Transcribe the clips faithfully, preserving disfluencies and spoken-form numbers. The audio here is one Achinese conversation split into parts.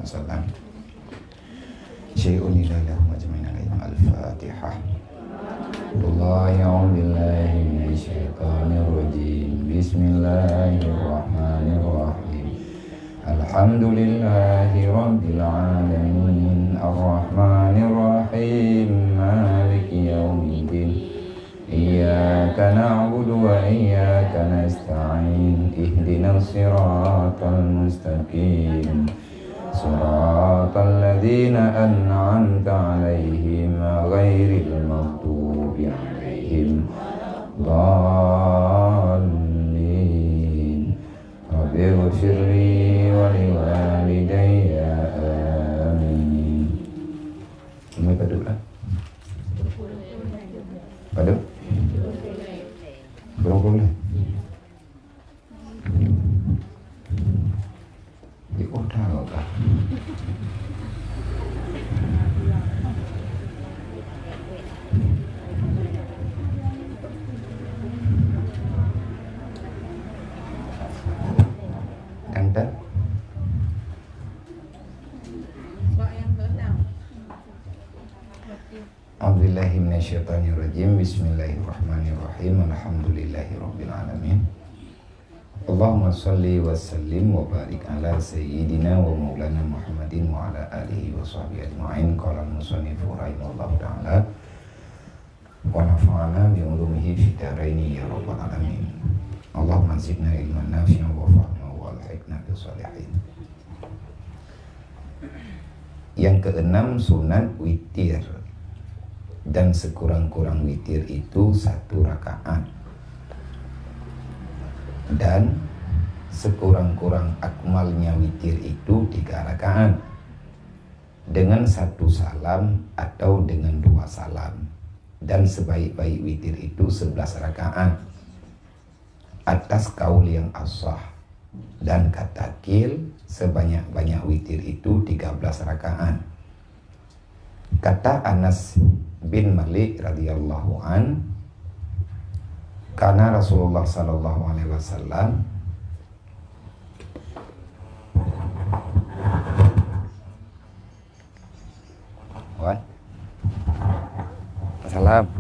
Salam. Syai'un lillahi lahum ajma'in alaihim. Al-Fatihah. Bismillahirrahmanirrahim. Bismillahirrahmanirrahim. Alhamdulillahi rabbil alamin. Arrahmanirrahim. Maliki yaumiddin. Iyyaka na'budu wa iyyaka nasta'in. Ihdinas siratal mustaqim. Siratal ladzina an'amta 'alaihim ghairil maghdubi 'alaihim waladdallin. Rabbighfirli wa liwalidayya. Amin. Ini padum lah. Padum? Berapa bulan? Di kota kau kah? Tante? A'udzubillahi minasyaitonirrajim. Bismillahirrahmanirrahim. Alhamdulillahirabbil alamin. Allahumma shalli wa sallim wa barik ala sayyidina wa maulana Muhammadin wa ala alihi wa sahbihi ajma'in. Qala al-musannifu rahimahullahu ta'ala, wa nafa'ana bi ulumihi fid daraini ya rabbal alamin. Allahumma zidna ilman nafi'an wa fahma wa alhiqna bis shalihin. Yang keenam, sunat witir, dan sekurang-kurang witir itu satu rakaat, dan sekurang-kurang akmalnya witir itu tiga rakaat, dengan satu salam atau dengan dua salam, dan sebaik-baik witir itu sebelas rakaat. Atas kaul yang asah, dan kata qil, sebanyak-banyak witir itu tiga belas rakaat. Kata Anas bin Malik radhiyallahu an, kana Rasulullah sallallahu alaihi wasallam. Wan. Salam.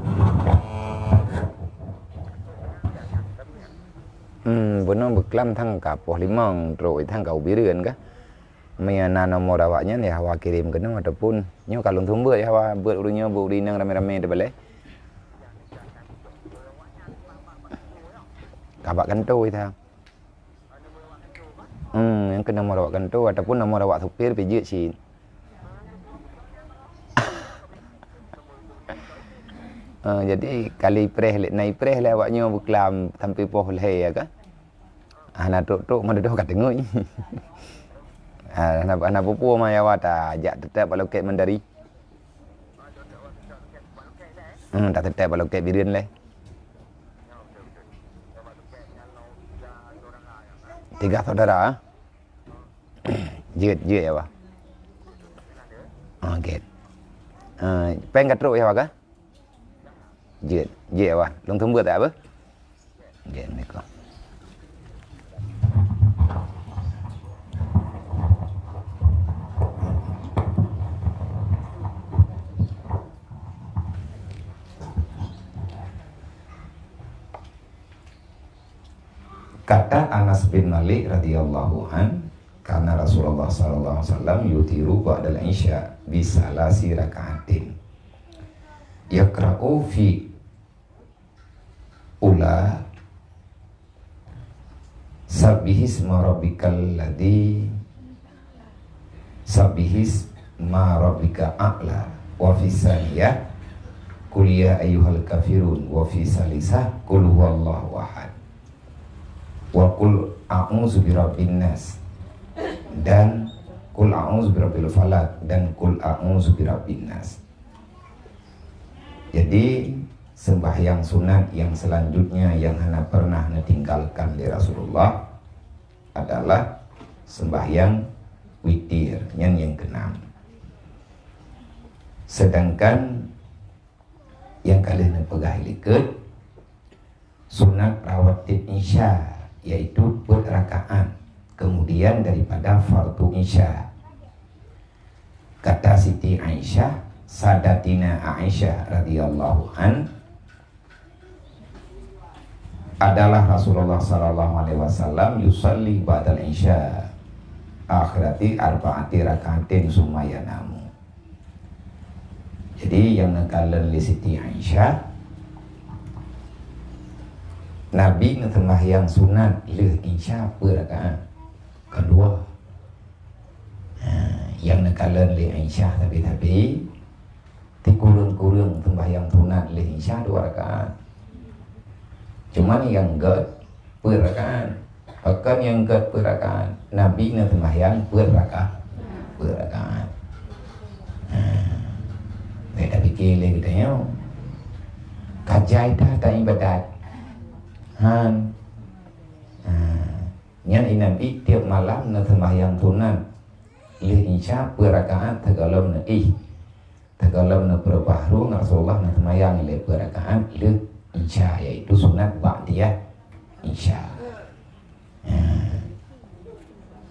Hmm, bunoe beuklam thang ka poh limong trok thang ka ubit ruen kah? Meunyoe na nomor awaknyan, ya hawa kirém keunoe ataupun nyoe ka lôn seumeubeuet ya hawa beuet ureueng nyoe, beuet ureueng inong ramé-ramé teubalée. Ka bak kantô ita. Hmm, nyang keu nomor awak kantô ataupun nomor awak supir pih jeuet cit. Ah, jadi kali preh lé, na ipreh lé awak nyoe beuklam sampai poh lhèe ya kah? Hana trok-trok meudodo ka teungoh. Ah, hana, hana peue-peue mah ya awak ta jak teutap bak lokét mandari. Hmm, tak teutap bak lokét bireuen lé. Tiga saudara, ah? Jeuet, jeuet ya, Bah. Ah, jeuet. Ah, péng ka trok ya, Bah, kah? Jeuet, jeuet ya, Bah. Lôn seumeubeuet tak, Bah? Jeuet, assalamualaikum. Kata Anas bin Malik radhiyallahu an, kana Rasulullah sallallahu alaihi wasallam yutiru ba'dal isya bi salasi raka'atin. Yaqra'u fi ula sabbihisma rabbikal ladzi Sabbihisma rabbika a'la. Wa fi saniyah, qul ya ayyuhal kafirun. Wa fi salisah, qul huwallahu ahad. Wa qul a'udzu birabbin nas. Dan qul a'udzu birabbil falaq dan qul a'udzu birabbin nas. Jadi, sembahyang sunat yang selanjutnya yang hana pernah neutinggalkan lé Rasulullah adalah sembahyang witir, nyan nyang keenam. Sedangkan nyang ka lheueh neupeugah likot, sunat rawatib Isya, yaitu peuet rakaat, kemudian daripada fardu Isya. Kata Siti Aisyah, Saidatina Aisyah radhiyallahu an, adalah Rasulullah sallallahu alaihi wasallam yusalli ba'dal isya akhirati arba'ati rakaatin summa yanamu. Jadi, nyang neukalon lé Siti Aisyah, Nabi neuseumbahyang sunat lheueh isya peuet rakaat. Keudua, ha, nyang neukalon lé Aisyah sabe-sabe, sikureueng-kureueng seumbahyang sunat lheueh isya dua rakaat. Cuman nyang gét peuet rakaat. Pakon nyang gét peuet rakaat? Nabi neuseumbahyang peuet rakaat. Peuet rakaat. Ha. Bèk tapike lé geutanyoe. Ka jai that ibadat. Han. Ha. Nyan i Nabi tiep malam neuseumbahyang sunat lheueh isya peuet rakaat sigohlom neuéh. Sigohlom neupeureubah rueng Rasulullah neuseumbahyang lé peuet rakaat lheueh isya, yaitu sunat ba'diyah isya. Ha.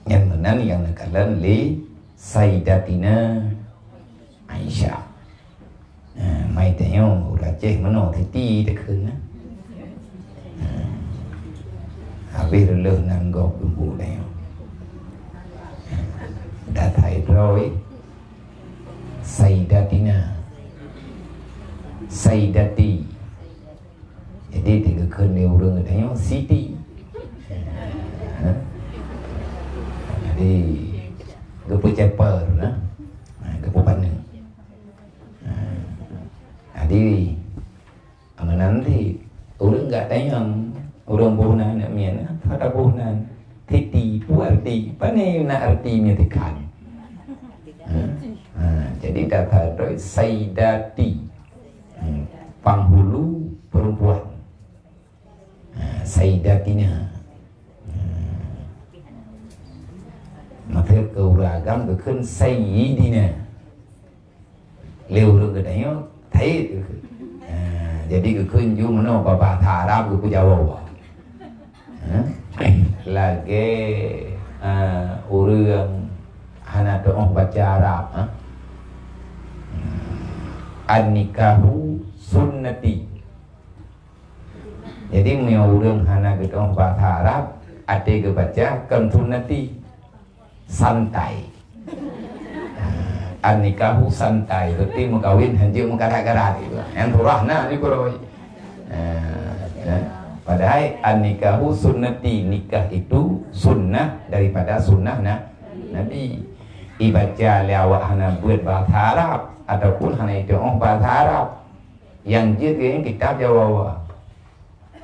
Nyan meunan nyang neukalon lé Saidatina Aisyah. Ha, mai tanyoe ureueng Aceh meunoe Siti takheun na. Ha. Habéh reuloh nan gob lubuk tanyoe. Ha. Datai droe. Saidatina. Saidati. Jadi, digeukeun lé ureueng geutanyoe Siti. Ha? Jadi, geupeuceper, nah. Ha, geupeupaneuk. Ha. Jadi, meunan cit, ureueng geutanyoe, ureueng boh nan, nak miet, apa boh nan? Siti, peue arti? Pane na arti nyan teukan? Ha? Ha, jadi, datai droe Saidati. Hmm, penghulu perempuan. Ha, Saidatina. Hmm. Maka keu ureueng agam geukheun Sayyidina. Lé ureueng geutanyoe, Said geukheun. Ha, jadi geukheun ju meunoe bak bahasa Arab geupeujawa. Ha? Lagèe, ha, ureueng hana tu'oh baca Arab, ha? An-nikahu sunnati. Jadi, meunyoe ureueng hana geutu'oh bahasa Arab, até geubaca kon sunnati, santai. An-nikahu santai, berarti meukawen hanjeuet meugarat-garat gitu. Nyang surah na di Qur'an. Eh, eh. Padahai an-nikahu sunnati, nikah itu sunnah daripada sunnah na-, Nabi. Ibaca lé awak hana beuet bahasa Arab ataupun hana itu'oh bahasa Arab. Nyang jeuet geuh kitab Jawoe.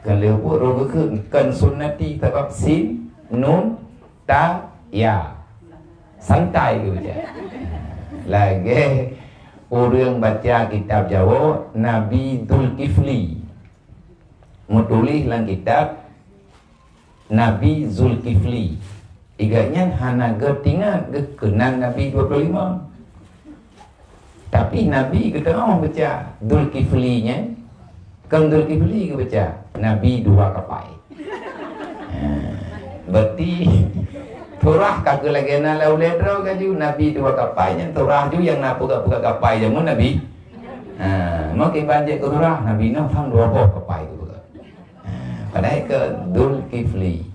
Kon lheueh buet roh geukheun, kon sunnati sabab sin, nun, ta, ya. Santai geuh baca. Lagèe ureueng baca kitab Jawoe Nabi Zulkifli. Meutuléh lam kitab Nabi Zulkifli. Igat nyan hana geutingat geuh keunan Nabi dua puluh lima. Tapi Nabi geutu'oh baca Zulkifli nyan, kon Zulkifli geubaca, Nabi dua kapai. Ha, berarti surah ka keu lagèe na lam ulèe droe ka ju, Nabi dua kapai nyan surah ju nyang na peugah-peugah kapai jameun Nabi. Ha, meukiban jeuet keu surah, Nabi Nuh sang dua boh kapai geupeugah. Ha, padahai kon Zulkifli.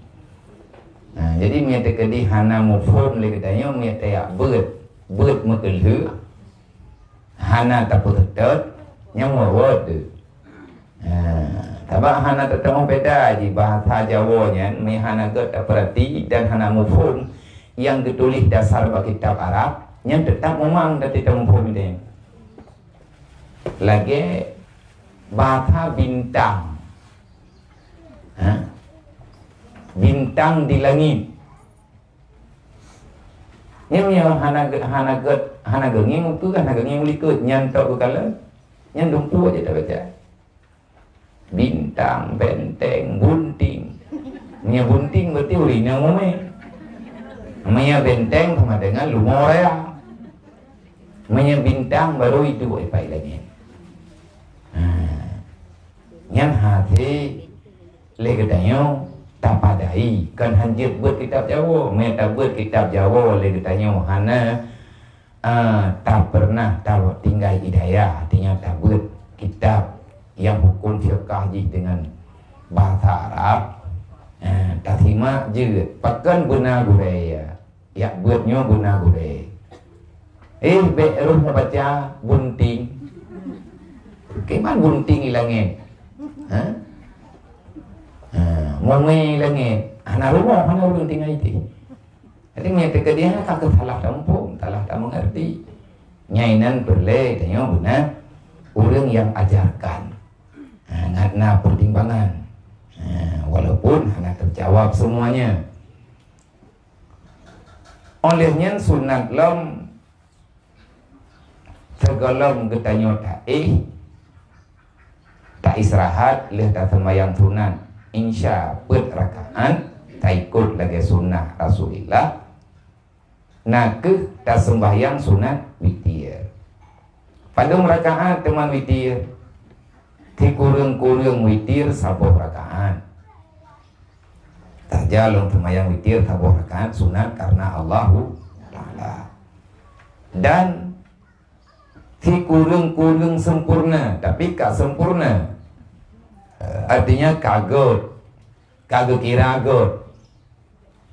Ha, jadi meunyoe teukeudi hana muphom lé geutanyoe, meunyoe tajak beuet, beuet meukeulheueh, hana tapeuseutôt, nyan wot-wot deuh. Ha, sabab hana teuteumé beda jih bahasa Jawoe nyan, meunyoe hana gèt tapeurati dan hana muphom nyang geutuléh dasar bak kitab Arab, nyan teutap meumang dan teuteumé muphom idéh. Lagèe bahasa bintang. Ha? Bintang di langit. Nyan meunyoe hana ge-, hana gèt, hana geungieng, peue hana geungieng likot, nyan tok geukalon, nyan dumpeue aja tabaca. Bintang, benteng, bunting. Meunyoe bunting berarti ureueng inong umé. Meunyoe benteng sama dengan lumoe raya. Meunyoe bintang baru iduek ipai langit. Ha. Nyan hase lé geutanyoe tapadai, kon hanjeuet beuet kitab Jawoe. Meunyoe tabeuet kitab Jawoe lé geutanyoe hana Ah, ta pernah ta tinggai hidayah, artinya ta beuet kitab yang hukum fiqah jih dengan bahasa Arab. Ah, ta simak jeuet, pakon beuna gurée ya. Yak beuet nyoe beuna gurée. Eh, bék roh neubaca bunting. Kiban bunting i langét? Ha? Ha, mumé i langét. Hana rumoh, hana ureuëng tinggai di. Jadi, meunyoe teukeudi nyan ka keuh salah tamuphom, salah tameungerti. Nyan inan peureulée tanyoe beuna ureuëng nyang ajarkan. Ha, ngat na pertimbangan. Ha, walaupun hana terjawab semuanya. Oleh nyan sunat lom sigohlom geutanyoe taéh, ta istirahat lheueh taseumayang sunat Isya peuet rakaat, taikot lagée sunnah Rasulullah, na kheueh taseumbahyang sunat witir. Padum rakaat teuma witir? Sikureueng-kureueng witir saboh rakaat. Saja lôn seumayang witir saboh rakaat sunat karena Allahu Ta'ala. Dan sikureueng-kureueng sempurna, tapi ka sempurna. Eh, artinya ka göt, ka geukira göt.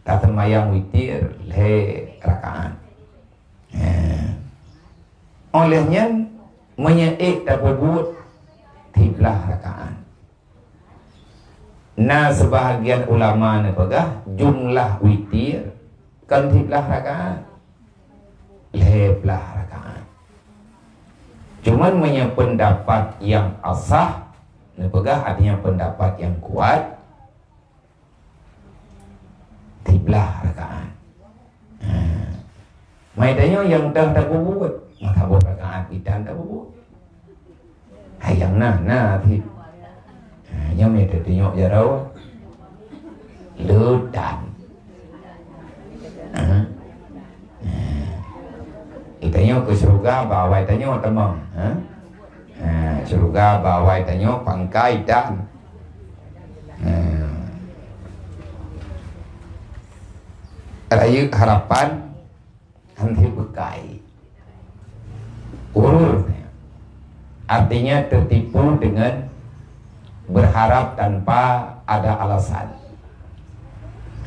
Taseumayang witir lhée rakaat. Eh. Oleh nyan, meunyoe ék tapeubuet siblaih rakaat. Na seubahagian ulama neupeugah jumlah witir kon siblaih rakaat, lhée blaih rakaat. Cuman meunyoe peundapat nyang asah neupeugah, artinya peundapat nyang kuat, siblaih rakaat. Ha. Mai tanyoe nyang deuh tapeubuet, maka boh rakaat itan tapeubuet. Hai nyang na, na cit. Ha, nyoe meutunyok jaroe. Lutan. Ha? Ha. Itanyoe ke syurga, bawai tanyoe teumong. Ha? Ha, syurga bawai tanyoe pangkai dan, ha, rayeuk harapan hana beukai. Urur, artinya tertipu dengan berharap tanpa ada alasan.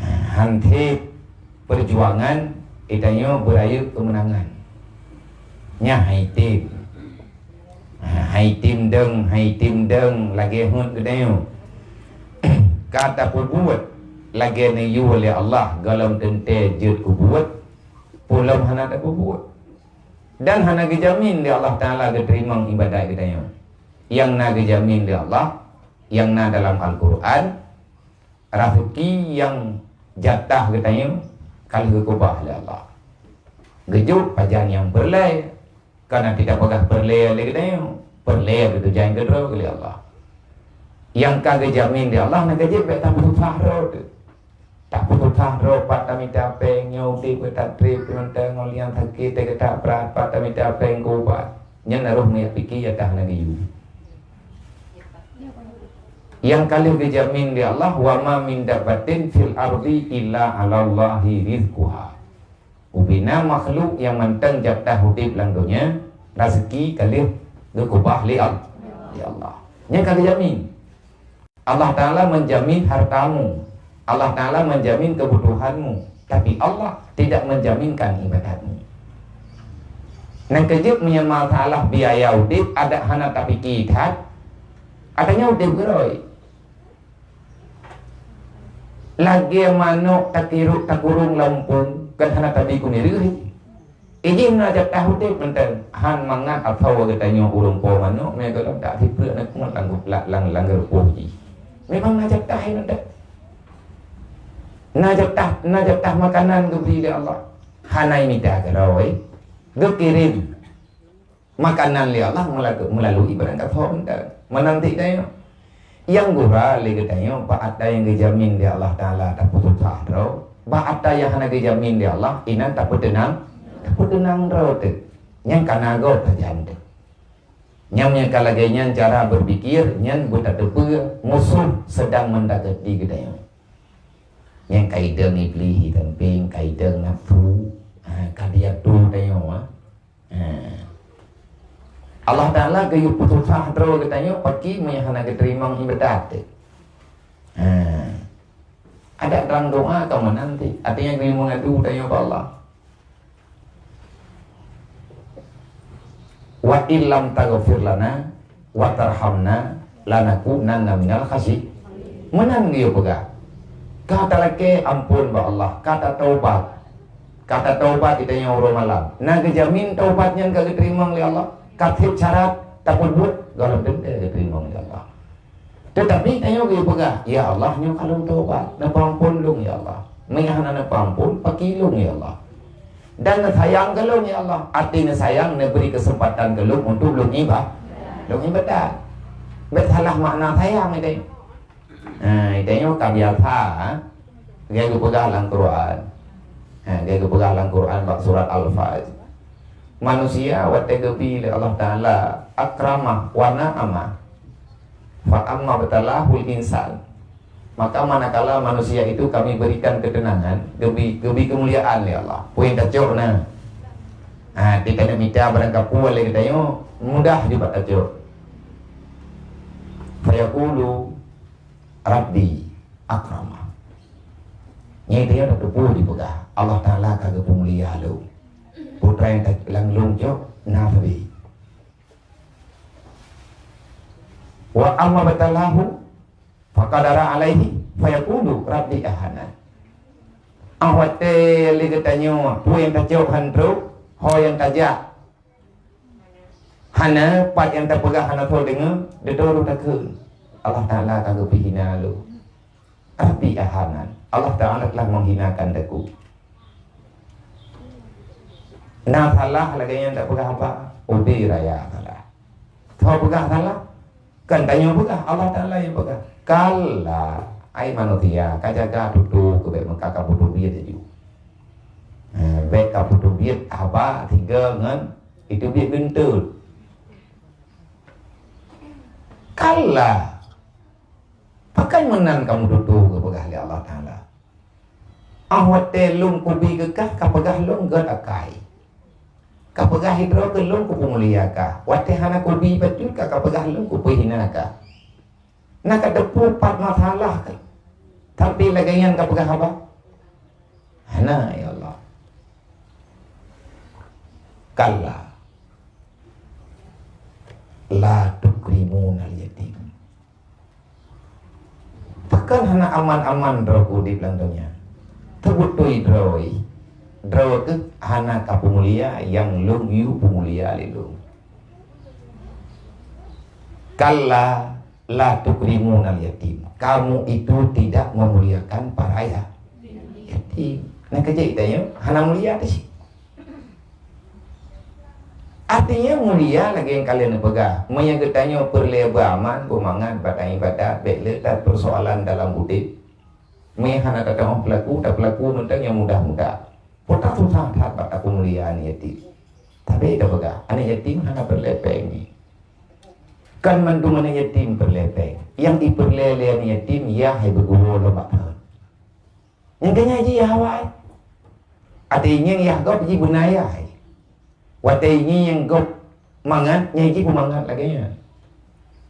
Ha, hana perjuangan itanyoe beurayeuk keumeunangan. Nyan hai tem. Ha, hai tem deueng, hai tem deueng lagée heuet geutanyoe. Ka tapeubuet lagée neuyue lé Allah gohlom teuntée jeuet kubuet, peulom hana tapeubuet. Dan hana geujamin lé Allah Taala geuteurimong ibadat geutanyoe. Nyang na geujamin lé Allah, nyang na dalam Al-Qur'an, raseuki nyang jatah geutanyoe ka lheueh geukeubah lé Allah. Geujok pajan nyang peureulée, kana tidak peugah peureulée lé geutanyoe, peureulée geutujan keudroe lé Allah. Nyang ka geujamin lé Allah na geujeuet bék tapeususah droe teuh. Tapeususah droe pat tamita péng, nyoe udeb geuta treb, ngon liang sakét geuta brat pat tamita péng keu ubat. Nyan na roh meuyak pike jatah na geuyue. Nyang ka lheueh geujamin lé Allah, "Wa ma min dabbatin fil ardi illa 'alallahi rizquha." Ubena makhluk nyang mantong jatah udeb lam donya, raseuki ka lheueh geukeubah lé Al-, lé Allah. Nyan ka geujamin. Allah Taala menjamin hartamu. Allah Taala menjamin kebutuhanmu. Tapi Allah tidak menjaminkan ibadatmu. Nyang keujeuet meunyoe masalah biaya udeb, adak hana tapike that, adak nyan udeb geurôi. Lagée manok takirok takurong lam pong, kan hana tabi keu mireuh. Ijih na jatah udeb mantong, han mangat atau geutanyoe ureuëng po manok, mé gohlom tak sipreuk na kumat lam, lam, lam geureupoh jih. Memang na jatah mantong. Na jatah, na jatah makanan geubri lé Allah. Hana imita keudroe, geukirém makanan lé Allah meulalu-, meulalu ibarat kafo mantong. Meunan cit tanyoe. Nyang gura lé geutanyoe, bak ata nyang geujamin lé Allah Taala tapeususah droe, bak ata nyang hana geujamin lé Allah, inan tapeuteunang, tapeuteunang droe teuh. Nyang ka na gob sajan teuh. Nyang meunyoe ka lagée nyan cara berpikir, nyan beutateupeue musoh sedang mendekati geutanyoe. Nyang ka idong Iblih, idong péng, ka idong nafsu, ha, ka diatur tanyoe, ha. Allah Taala geuyue peususah droe geutanyoe pakri meunyoe hana geuteurimong ibadat. Ha. Adak dalam doa ka meunan cit. Artinya geuyue meungadu tanyoe bak Allah. "Wa illam taghfir lana wa tarhamna lanakunanna minal khasi." Meunan geuyue peugah. Ka talakée amphon bak Allah, ka tataubat. Ka tataubat geutanyoe uroe malam. Na geujamin taubat nyan ka geuteurimong lé Allah? Ka sép syarat tapeubuet, gohlom teuntée geuteurimong lé Allah. Teutapi tanyoe geupeugah, "Ya Allah, nyoe ka lôn taubat, neupeuamphon lôn, ya Allah. Meunyoe hana neupeuamphon, pakri lôn, ya Allah. Dan neusayang keu lôn, ya Allah." Arti neusayang, neubri keuseumpatan keu lôn untuk lôn iba-, lôn ibadat. Bék salah makna sayang itu. Ha, tanyoe ka biasa, ha? Lagée geupeugah lam Quran. Ha, lagée geupeugah lam Quran bak surat Al-Fajr. Manusia watée geubi lé Allah Taala akramah wa na'amah. Fa amma batalahul insan. Maka manakala manusia itu kami berikan ketenangan, geubi, geubi keumuliaan lé Allah. Peue nyang tacok na. Ha, di tanyoe mita barang kapeue lé geutanyoe, mudah juga tacok. Fayaqulu Rabbi akrama. Nyan tanyoe tateupeue dipeugah, Allah Taala ka geupeumulia lôn. Peue nyang ka lam lôn cok na sabe. Wa amma batalahul qadara alaihi fayaqulu Rabbi ahanan. Ah watée lé geutanyoe peue nyang tacok han trok, ho nyang tajak. Hana, pat nyang tapeugah hana soe deungoe, dudoe lôn takheun. Allah Taala ka geupeupeuhina lôn. Rabbi ahanan. Allah Taala telah menghinakan aku. Na salah lagée nyan tapeugah haba, udeb raya salah. Soe peugah salah? Kan tanyoe peugah, Allah Taala nyang peugah. Kalla, ai manusia, ka jaga tutoe keu bék meuka ka putôh biet laju. Eh, bék ka putôh biet haba sigoe ngon itu biet geunteut. Kalla. Pakon meunan kamoe tutoe geupeugah lé Allah Taala. Ah watée lôn kubi keu kah, ka peugah lôn gét akai. Ka peugah sidroe keu lôn kupeumulia kah. Watée hana kubi bacut kah, ka peugah lôn kupeuhina kah. Na ka teupeu pat masalah kah. Tapi lagée nyan ka peugah haba? Hana, ya Allah. Kalla. La tukrimunal yatim. Pakon hana aman-aman droe udeb lam donya? Teubeutôi droe, droe keuh hana ka peumulia nyang lôn yue peumulia lé lôn. Kalla la tukrimunal yatim. Kamu itu tidak memuliakan para ya-, yatim. Nah, kejak tanyoe hana mulia teuh. Artinya mulia lagée nyang ka lheueh neupeugah. Meunyoe geutanyoe peureulée beuaman, beumangat, bak ibadat, bék le that persoalan dalam udeb. Meunyoe hana tatamong peulaku, tapeulaku mantong nyang mudah-mudah. Peue tasusah that bak tapeumulia aneuëk yatim. Tapi tapeugah, aneuëk yatim hana peureulée péng. Kan mandum aneuëk yatim peureulée péng. Nyang jipeureulée lé aneuëk yatim, yah hai beuguroe lom bak thon. Nyang keu nyan jih awai. Watée ngieng yah gob jih beuna yah. Watée ngieng gob mangat, nyan jih peumangat lagée nyan.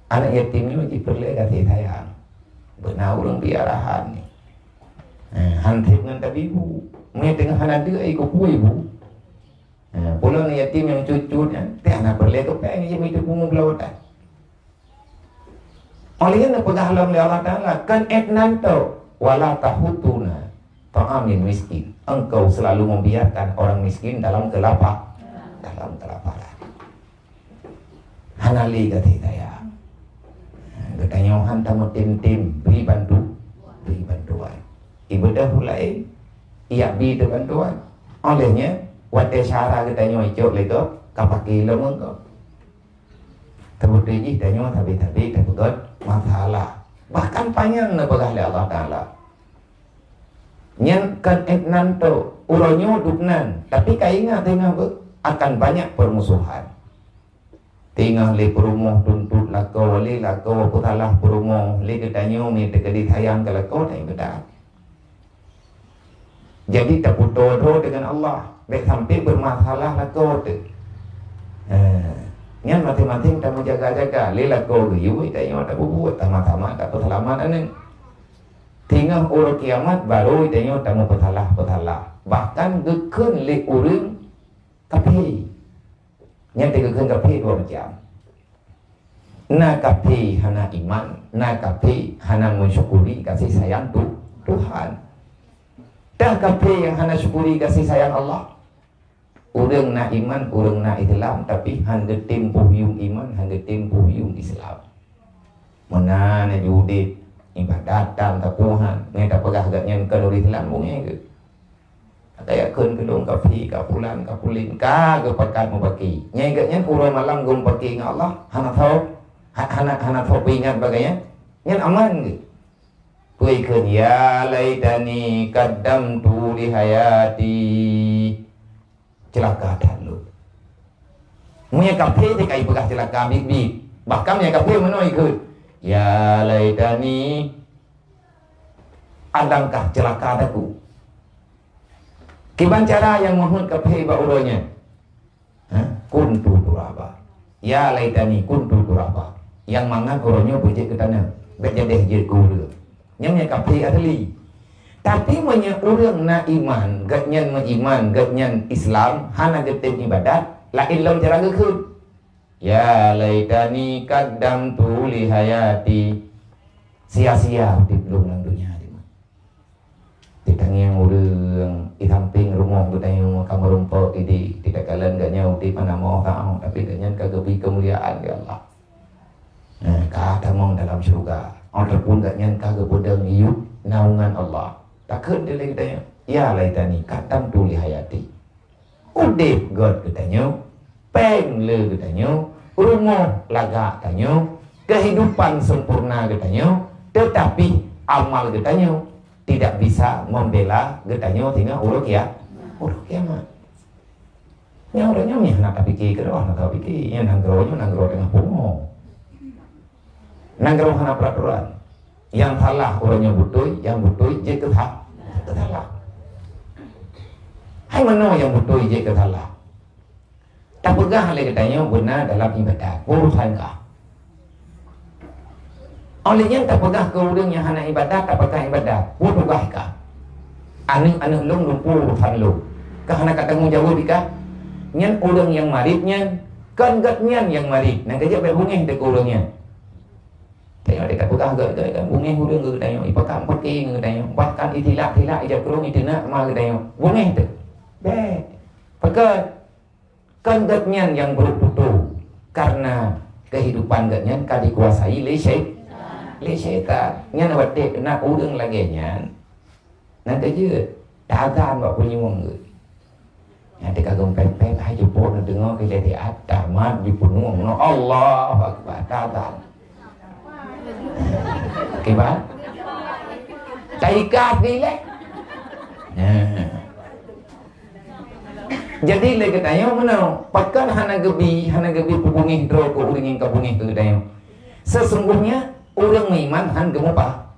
Aneuëk yatim nyoe jipeureulée gaséh sayang. Beuna ureuëng piaraan ni. Eh, han treb ngon tabi bu. Meunyoe teungoh hana deuk ai keu peue bu. Eh, pulo aneuëk yatim nyang cut-cut nyan, teuh hana peureulée keu péng jih meuitu pungo beuloe watée. Óh lheueh nyan neupeugah lom lé Allah Taala, "Kon ék nan tok, wala tahuduna ta'amal miskin." Engkau selalu membiarkan orang miskin dalam kelapa-, dalam kelaparan. Hana lé gaséh sayang. Geutanyoe han tameutem-tem bri bantu, bri bantuan. Ibadah ulai, ijak bi teuh bantuan. Óh lheueh nyan, watée syara geutanyoe icok lé gob, ka paké lom ngon gob. Teubeutôi jih tanyoe sabe-sabe tapeugét masalah. Bahkan panyang neupeugah lé Allah Taala. Nyan kon ék nan tok, uroe nyoe duek nan, tapi ka ingat teungoh beu-, akan banyak permusuhan. Teungoh lé peurumoh tuntot lakoe, lé lakoe peusalah peurumoh, lé geutanyoe mita keudeh sayang keu lakoe, tanyoe geutanyoe. Jadi, tapeutoe droe deungon Allah, bék sampai beumasalah lakoe teuh. Eh, Nyan maséng-maséng tameujaga-jaga, lé lakoe geuyue tanyoe tapeubuet, tamah-tamah tapeuseulamat aneuk. Teungoh uroe kiamat baru tanyoe tameupeusalah-peusalah. Bahkan geukheun lé ureuëng kafé. Nyan teuk geukheun kafé dua macam. Na kafé hana iman, na kafé hana meusyukuri gaséh sayang Tu-, Tuhan. Tah kafé nyang hana syukuri gaséh sayang Allah. Ureuëng na iman, ureuëng na Islam, tapi han geutem puhyueng iman, han geutem puhyueng Islam. Meunan laju udép, ibadat tan tapuhan, ngai tapeugah gobnyan kon ureuëng Islam, bungéh geuh. Ka yakheun keu lôn kafé, ka pulan, ka pulin, ka geupakat mupaki. Nyai gobnyan uroe malam geumupaki ngon Allah, hana tho, ha-, hana, hana tho peuingat bak gobnyan, nyan aman geuh. Peue ikheun, "Ya laitani qaddamtu li hayati." Ceulaka that lôn. Meunyoe kafé teuka ipeugah ceulaka biet-biet. Bahkan meunyoe kafé meunoe ikheun, "Ya laitani, alangkah ceulaka taku." Kiban cara nyang meuheuet kafé bak uroe nyan? Ha? Kuntu turaba. Ya laitani kuntu turaba. Nyang mangat uroe nyoe beujeuet keu taneuh. Bék jadeh jeuet keu ureuëng. Nyan nyang kafé asli. Tapi meunyoe ureuëng na iman, gobnyan meuiman, gobnyan Islam, hana geutem ibadat, laén lom cara geukheun. Ya laitani qaddamtu li hayati. Sia-sia udép lôn lam donya nyoe. Ditangieng ureuëng, di sampéng rumoh geutanyoe ka meurumpok idéh, di takalon gobnyan udép hana moh ka, tapi gobnyan ka geubri keumuliaan lé Allah. Nah, ka tamong dalam syeuruga. Ataupun gobnyan ka geupeudong yub naungan Allah. Takheun dilèe geutanyoe, "Ya laitani qaddamtu li hayati." Udép göt geutanyoe, péng le geutanyoe, rumoh lagak tanyoe, kehidupan sempurna geutanyoe, tetapi amal geutanyoe tidak bisa membela geutanyoe singoh uroe kia-, uroe kiamat. Nyoe uroe nyoe meuhana tapike keudroe, hana tapike. Nyoe nanggroe nyoe nanggroe teungoh pungo. Nanggroe hana peraturan. Nyang salah uroe nyoe beutôi, nyang beutôi jeuet keu sa-, keu salah. Hai meunoe nyang beutôi jeuet keu salah? Tapeugah lé geutanyoe beuna dalam ibadat, urusan kah. Óh lheueh nyan tapeugah keu ureuëng nyang hana ibadat, tapeugah ibadat, peue tugaih kah. Aneuëk-aneuëk lôn lumpu urusan lôn. Kah hana ka tanggong jaweueb kah? Nyan ureuëng nyang marit nyan, kon gobnyan nyang marit. Nyang keujeuet bék beungéh teuh keu ureuëng nyan. Tengok dia peugah gét-gét kan, bungéh ureuëng geutanyoe, ipeugah peuké geutanyoe, bahkan itilak-tilak ija krueng iteunak ma geutanyoe. Bungéh teuh. Bèk. Pakon? Kan gét nyan nyang brok putôh. Karena kehidupan gét nyan ka dikuasai lé syai-, lé syaitan. Nyan watèe na ureuëng lagèe nyan. Nyang keujeuet, tagan bak peunyueng geuh. Nyang teuka geumpéng-péng, hai jipot neudeungoe keu lé siat, tamat jipeunueng, Allahu Akbar, tagan. Kiban? Taikat dilèe. Nah. Jadi lé geutanyoe meunoe, pakon hana geubi, hana geubi peubungéh droe keu ureuëng nyang ka bungéh keu geutanyoe. Sesungguhnya, ureuëng meuiman han geumupah.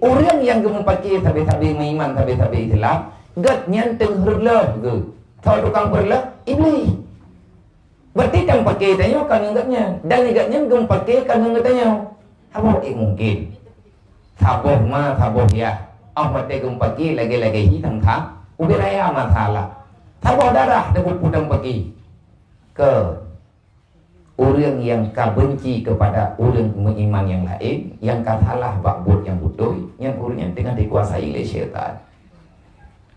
Ureuëng nyang geumupaki sabe-sabe meuiman, sabe-sabe Islam, gét nyan teungoh reuloh geuh. Soe tukang peureuleuh? Iblih. Berarti nyang pake tanyoe ka ngon gét nyan. Dan gét nyan geumupaki ka ngon geutanyoe. Haba ék mungken. Saboh ma, saboh yah. Óh watèe geumupaki lagèe-lagèe hi tang-tang. Ubé raya masalah. Saboh darah teupeu-peu nyang paki. Keu Ureuëng nyang ka beunci keupada ureuëng meuiman nyang laén, nyang ka salah bak buet nyang beutôi, nyan ureuëng nyan teungoh dikuasai lé syaitan.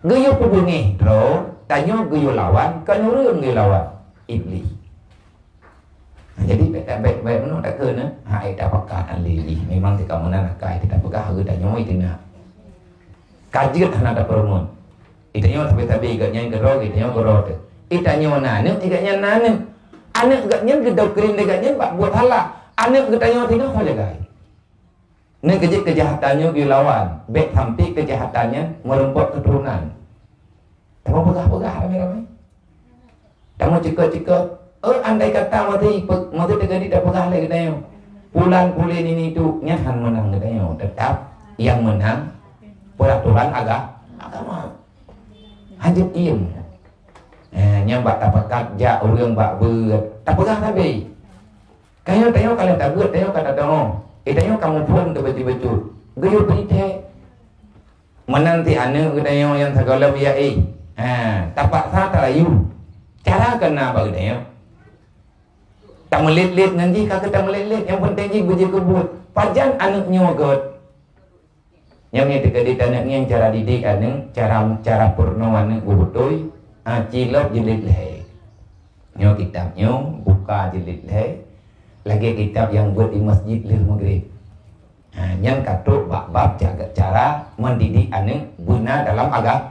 Geuyue peubungéh droe, tanyoe geuyue lawan, kon ureuëng geuyue lawan, Iblih. Nah, jadi bèk, bèk, bèk meunoe takheun, eh. Hai, tapakat ahli jih. Memang teuka meunan akai, teuka peugah hareuta nyoe teunak. Ka jeuet hana tapeureumeun. Geutanyoe sabe-sabe gét nyan keudroe, geutanyoe keudroe teuh. Geutanyoe na aneuëk, gét nyan na aneuëk. Aneuëk gét nyan geudoktrin lé gét nyan bak buet salah. Aneuëk geutanyoe teuh nyoe soe jagai. Nyan keujeuet keujahatan nyoe geulawan, bèk sampai keujahatan nyan meureumpok keuturonan. Tapeugah-peugah ramé-ramé. Tameucukot-cukot, eh, andai kata masih ipe-, masih teujadi tapeugah lé geutanyoe, pulan pulen ini tu, nyan han meunang geutanyoe. Tetap nyang meunang peraturan aga-, agama. Hanjeuet iem. Eh, nyang bak tapakat jak ureuëng bak beuet, tapeugah sabe. Ka nyoe tanyoe ka lheueh tabeuet, tanyoe ka tateu'oh. Eh, tanyoe ka muphom teuh bacut-bacut. Geuyue bri thée. Meunan cit aneuëk geutanyoe nyang sigohlom ya éh. Ha, tapaksa tarayu. Cara keu na bak geutanyoe. Tameulet-let ngon jih, ka keu tameulet-let, nyang peunteng jih beujeuet keu buet. Pajan aneuëk nyoe gét? Nyang nyoe teuka di taneuëk ngieng cara didik aneuëk, cara, cara peurunoe aneuëk beubeutôi, ah, cilop jilid lhée. Nyoe kitab nyoe, buka jilid lhée, lagée kitab nyang buet di masjid lheueh Maghrib. Ha, nyan ka trok bak bab ca-, cara mendidik aneuëk beuna dalam aga-,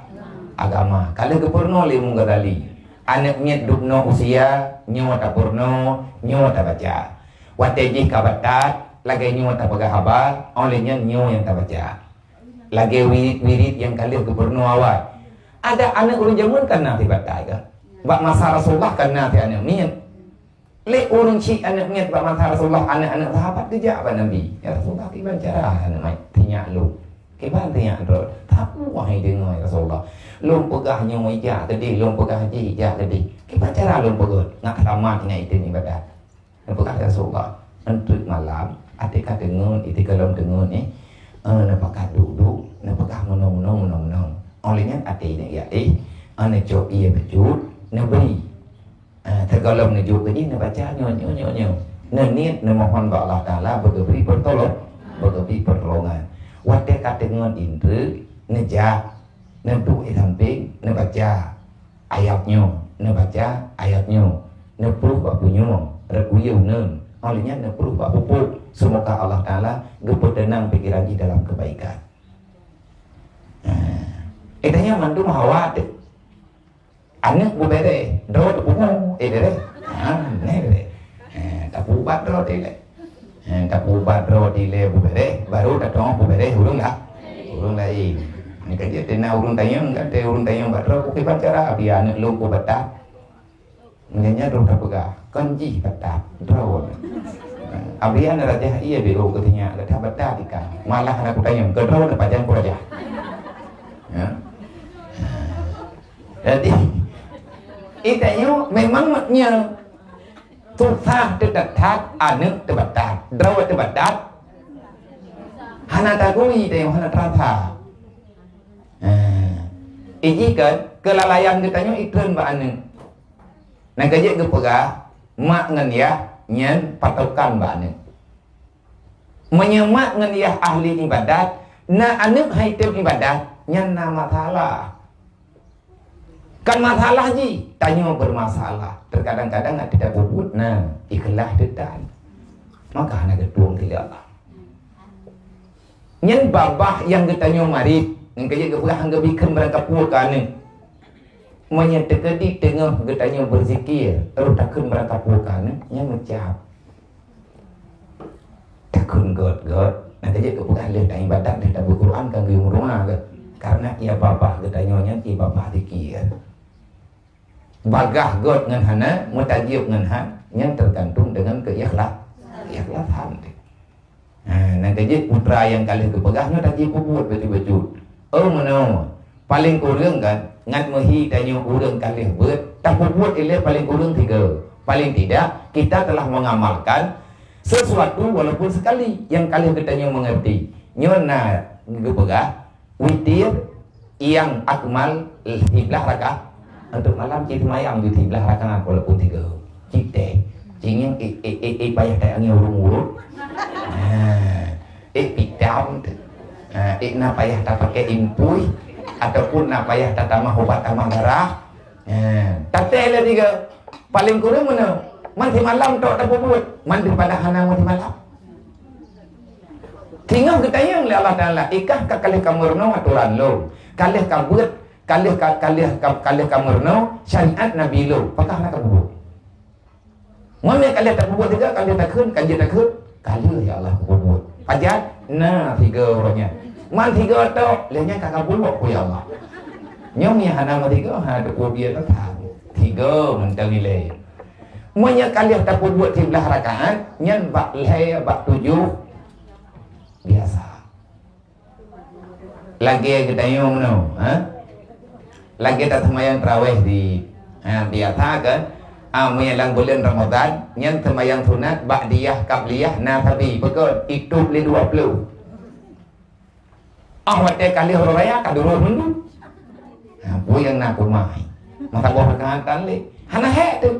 agama. Ka lheueh geupeurunoe lé Imam Ghazali, aneuëk miet dubnoe usia, nyoe tapeurunoe, nyoe tabaca. Watée jih ka batat, lagée nyoe tapeugah haba, óh lheueh nyan nyoe nyang tabaca. Lagée wirit-wirit nyang ka lheueh geupeurunoe awai. Adak aneuëk ureuëng jameun ka na sibatai ka. Bak masa Rasulullah ka na si aneuëk miet. Lé ureuëng syiek aneuëk miet bak masa Rasulullah, aneuëk-aneuëk sahabat geujak bak Nabi, "Ya Rasulullah, kiban cara aneuëk miet sinyak lôn? Kiban sinyak droe?" "Tapu wahai deungoe, ya Rasulullah. Lôn peugah nyoe ijak keudeh, lôn peugah jih ijak keudeh. Kiban cara lôn peugah?" "Ngat selamat ingat item ibadat." Neupeugah, "Ya Rasulullah, eunteuk malam, até ka teungeut, até gohlom teungeut, eh, eh, neupakat duek-duek, neupeugah meunoe-meunoe, meunoe-meunoe. Óh lheueh nyan até ingat ya, eh, eh, neucok ié bacut, neubri. Eh, sigohlom neujok keu jih, neubaca nyoe, nyoe, nyoe, nyoe. Neuniet neumohon bak Allah Taala beugeubri peutulông, beugeubri peutulongan." Watée ka teungeut eunteuk, neujak, neuduek di sampéng, neubaca ayat nyoe, neubaca ayat nyoe, neupluh bak punyueng, rot uyeueng neun, óh lheueh nyan neupluh bak pupuk. Seumoga Allah Taala geupeuteunang pikeran jih dalam keubaikan. Nah, eh, tanyoe mandum hawa teuh. Aneuëk beubeureh, droe teupeue, eh, beureh. Ha, neh beureh. Eh, tapeuubat droe teuh ilée. Eh, tapeuubat droe teuh ilée beubeureh, baru tateu'oh beubeureh ureuëng la-, ureuëng laén. Nyan ka jeuet na ureuëng tanyong, ka teuh ureuëng tanyong bak droe, "Kiban cara abi aneuëk lôn keu batat?" Meunyan droe tapeugah, "Kon jih batat, droe." Abi aneuëk rajah ié biro keu sinyak, gata batat ikan. Malah hana kutanyong, keu droe neupajan kurajah. Ya. Jadi, itanyoe memang nyan susah teutatap aneuëk teubatat, droe teubatat. Hana tagui tanyoe, hana teurasa. Nah, iji kan, keulalaian geutanyoe itreun bak aneuëk. Nyang ka jeuet geupeugah, mak ngon yah nyan patokan bak aneuëk. Meunyoe mak ngon yah ahli ibadat, na aneuëk hai tem ibadat, nyan na masalah. Kan masalah jih, tanyoe bermasalah. Terkadang-kadang hati tapeubuet na ikhlas teutan. Maka hana geutueng teuh lé Allah. Nyan babah nyang geutanyoe marit, nyang ka jeuet geupeugah han geubri kheun barangkapeue keu aneuëk. Meunyoe teukeudi teungoh geutanyoe beuzikir, terus takheun barangkapeue keu aneuëk, nyan meucab. Takheun gét-gét, nyang ka jeuet geupeugah lheueh taibadat, lheueh tabeuet Quran ka geuyue meuruma gét. Karena ié babah geutanyoe nyan ié babah zikir. Bagah gét ngon hana, meutajeueb ngon han, nyan teugantung deungon keuikhlas-, keikhlasan teuh. Ha, nyang ka jeuet putra nyang ka lheueh geupeugah nyoe tajeuet peubuet bacut-bacut. Oh meunoe, paleng kureueng kan, ngat meuhi tanyoe ureuëng ka lheueh beuet, tapeubuet ilée paleng kureueng tiga. Paling tidak, kita telah mengamalkan sesuatu walaupun sekali nyang ka lheueh geutanyoe mengerti. Nyoe na geupeugah, witir nyang akmal siblaih rakaat. Untuk malam cit seumayang di siblaih rakaat walaupun tiga. Cit teh. Cingeng, eh, eh, eh, eh, payah taangieng ureuëng urut. Nah, eh, pitam tu. Nah, eh, na payah tapakai impui ataupun na payah tatamah ubat tamah darah. Nah, tateh lah tiga. Paling kureueng mana? Man simalam tok tapeubuet. Man daripada hana man simalam. Singoh geutanyong lé Allah Taala, "Ikah ka ka lheueh kameureunoe atoran lôn, ka lheueh kabeuet, ka lheueh ka, ka lheueh ka, ka lheueh kameureunoe syariat Nabi lôn, pakah hana kapeubuet?" Meunyoe ka lheueh tapeubuet juga, ka lheueh takheun, ka jeuet takheun, "Ka lheueh, ya Allah, kupeubuet." Pajan? Na tiga uroe nyan. Man tiga tok, lheueh nyan ka kapeubuet, "Oh, ya Allah." Nyoe nyang hana meusigoe, hana teupeue bie teutab. Tiga mantong ilée. Meunyoe ka lheueh tapeubuet siblaih rakaat, nyan bak lhée, bak tujoh, biasa. Lagée geutanyoe meunoe, ha? Lagée taseumayang tarawéh di, Ha, biasa kan? Ha, meunyo lam buleuen Ramadhan, nyan seumayang sunat, ba'diyah, qabliyah, na sabe. Pakon? Itôb lé dua ploh. Ah, watèe ka lheueh uroe raya, ka duroe meundu. Ha, peue nyang na keumah. Masa boh rakaat tan lé. Hana hék teuh.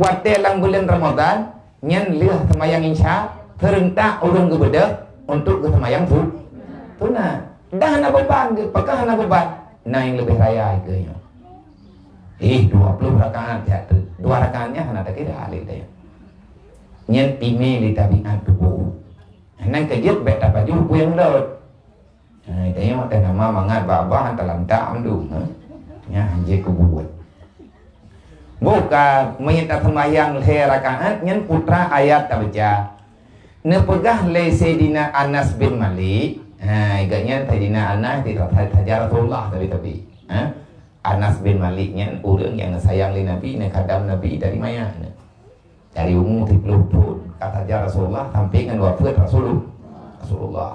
Watèe lam buleuen Ramadhan, nyan lheueh seumayang Isya, seurentak ureueng geubeudôh untuk geuseumayang su-, sunat. Dan hana beuban geuh, pakon hana beuban? Na nyang leubeh raya geuh nyoe. Ih, dua ploh rakaat siat teuk. Dua rakaat nyan hana takira lé geutanyoe. Nyan timé lé tabiat tuboh. Nyan keu jeuet bèk tapajoh peue nyang rhot. Hai, tanyoe teuh nama mangat babah talantak mandum, ha? Nyan hanjeuet kubuet. Boh ka, meunyo taseumayang lhèe rakaat, nyan putra ayat tabaca. Neupeugah lé Saidina Anas bin Malik, ha, gobnyan Saidina Anas di saja Rasulullah tapi-tapi, ha? Anas bin Malik nyan ureueng nyang neusayang lé Nabi, neukhadam Nabi dari manyang. Dari umu siplôh thôn, ka saja Rasulullah sampai ngon wafeuet Rasulullah. Rasulullah.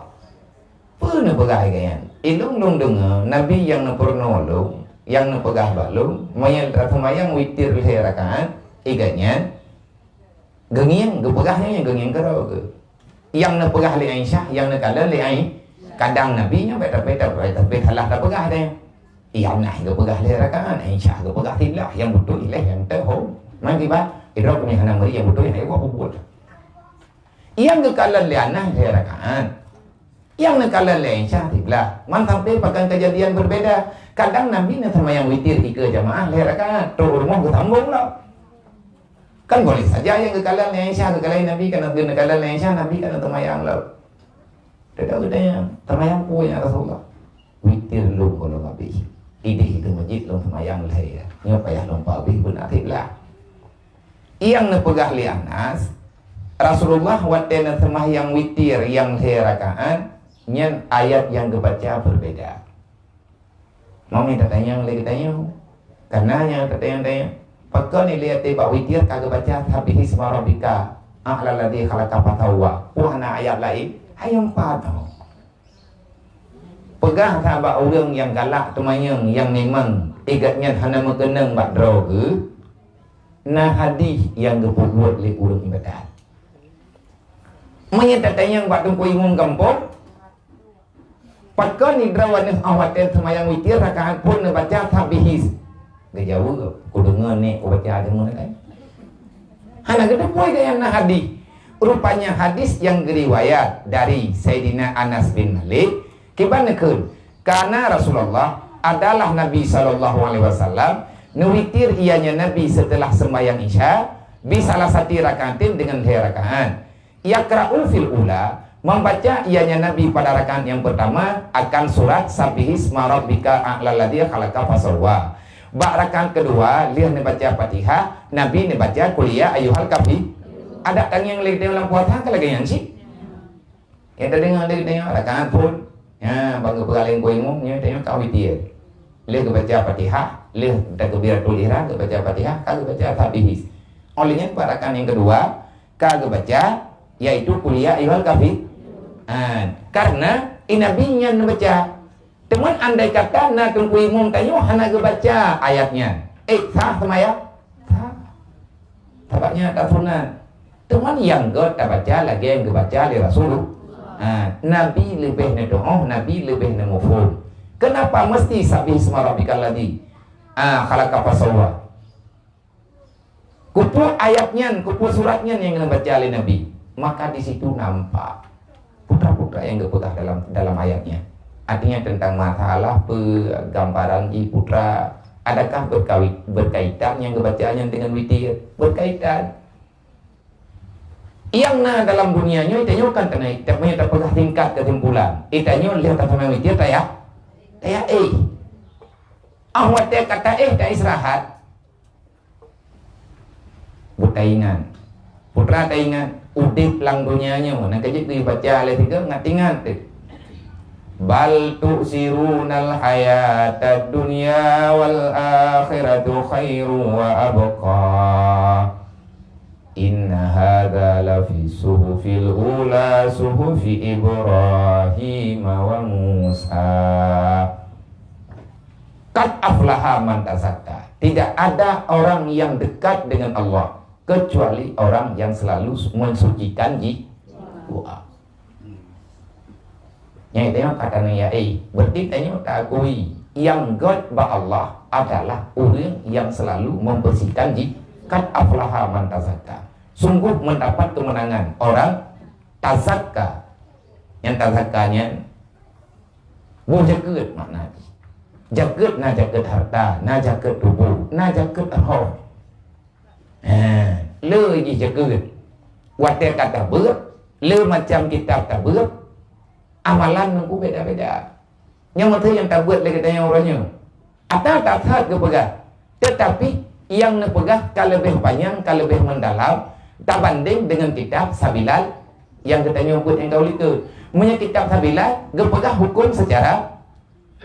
Peue neupeugah lagèe nyan? Ilôn lôn deungö Nabi nyang neupeurunoe lôn, nyang neupeugah bak lôn, meunyo taseumayang witir lhèe rakaat, lagèe nyan, geungieng, geupeugah nyan geungieng keudroe geuh. Nyang neupeugah lé Aisyah, nyang neukalon lé Ai-, kadang Nabi nyan bèk, bèk, bèk, bèk salah tapeugah deh. Iya, Anas geupeugah lhèe rakaat, Aisyah geupeugah siblaih, nyang beutôi lhèe nyang teuh ho. Man kiban, idroe keuneuk hana meuri nyang beutôi, hana iwoe peubuet. Nyang geukalon lé Anas lhèe rakaat. Nyang neukalon lé Aisyah siblaih. Man sampai pakon keujadian berbeda. Kadang Nabi neuseumayang witir ikeue jamaah lhèe rakaat, trok u rumoh geusambong lom. Kan boleh saja nyang geukalon lé Aisyah, geukalon lé Nabi, kan neukalon lé Aisyah, Nabi kan neuseumayang lom. Teuka geutanyoe, "Seumayang peue ya Rasulullah?" "Witir lôn gohlom habéh. Idéh di masjid lôn seumayang lhèe. Nyoe payah lôn pabéh beuna siblaih." Nyang neupeugah lé Anas, Rasulullah watèe neuseumayang witir nyang lhèe rakaat, nyan ayat nyang geubaca berbeda. Meunyo tatanyong lé geutanyoe, kana nyang tatanyong-tanyong, pakon ilèe até bak witir ka geubaca Sabbihisma rabbika a'la alladzi khalaqa fasawwa? Peue hana ayat laén? Ayat empat. Peugah that bak ureueng nyang galak teumanyong, nyang memang igat nyan hana meukeunong bak droe geuh, na hadih nyang geupeubuet lé ureueng ibadat. Meunyo tatanyong bak teungku imum gampông, pakon droeneuh 'oh watèe seumayang witir rakaat phôn neubaca Sabbihis? Geujaweueb, "Kudeungö nèk kubaca deungon kan." Hana geuteupeue keu nyang na hadih. Rupanya hadis nyang geuriwayat dari Saidina Anas bin Malik, kiban neukheun, kana Rasulullah, adalah Nabi sallallahu alaihi wasallam, neuwitir ianya Nabi seuteulah seumbahyang Isya, bi salasati rakaatin deungon lhèe rakaat. Yaqra'u fil ula, membaca ianya Nabi pada rakaat nyang peurtama akan surat Sabbihisma rabbikal a'la alladzi khalaqa fasawwa. Bak rakaat keudua, lheueh neubaca Fatihah, Nabi neubaca Qul ya ayyuhal kafi-. Adak tangieng lé geutanyoe lam puasa ka lagèe nyan cit. Nyang tadeungoe lé geutanyoe rakaat phôn. Nyan, ban geupeugah lé Teungku Imum, nyoe tanyoe ka witir. Lheueh geubaca Fatihah, lheueh takbiratul ihram, geubaca Fatihah, ka geubaca Sabbihis. Óh lheueh nyan bak rakaat nyang keudua, ka geubaca, yaitu Qul ya ayyuhal kafi-. Ha, karena i Nabi nyan neubaca. Teuma andai kata na Teungku Imum tanyoe hana geubaca ayat nyan, eh, sah seumayang? Sah. Sabab nyan ata sunat. Teuma nyang göt tabaca lagèe nyang geubaca lé Rasulullah. Ha, Nabi leubeh neutu'oh, Nabi leubeh neumuphom. Kenapa mesti Sabbihisma rabbikal ladzi, ha, khalaqa fasawwa? Keupeue ayat nyan, keupeue surat nyan nyang geubaca lé Nabi? Maka di situ nampak putra-putra nyang geupeugah dalam, dalam ayat nyan. Artinya tentang masalah pe-, gambaran jih putra, adakah berkawi-, berkaitan nyang geubaca nyan dengan witir? Berkaitan. Nyang na dalam dunia nyoe, tanyoe kan teungoh, tapi tapeugah singkat kesimpulan. Eh, tanyoe lheueh taseumayang witir, taya-, tayaéh. Ah, watèe ka taéh, taistirahat. Beutaingat. Putra taingat, udép lam donya nyoe, na ka jeuet geubaca lé sigoe ngat ingat teuh. Bal tu'sirunal hayatad dunya wal akhiratu khairu wa abqa. Inna hadza lafi suhufil ula suhufi Ibrahim wa Musa. Qad aflaha man tazakka. Tidak ada orang yang dekat dengan Allah kecuali orang yang selalu mensucikan ji-, jiwa. Nyang tanyoe ka tanyoe ya, eh, berarti tanyoe ta akui nyang göt bak Allah adalah ureuëng nyang selalu membersihkan ji-, qad aflaha man tazakka. Sungguh mendapat kemenangan orang tazakka. Nyang tazakka nyan boh jakeuet makna jih. Jakeuet na jakeuet harta, na jakeuet tuboh, na jakeuet roh. Ha, le jih jakeuet. Watée ka tabeuet, le macam kitab tabeuet, amalan nungku beda-beda. Nyang meuteun nyang tabeuet lé geutanyoe uroe nyoe. Ata that-that geupeugah, teutapi nyang neupeugah ka leubeh panyang, ka leubeh meudalam tabandeng deungon kitab Sabilal nyang geutanyoe beuet nyang ka u likot. Meunyoe kitab Sabilal geupeugah huköm seucara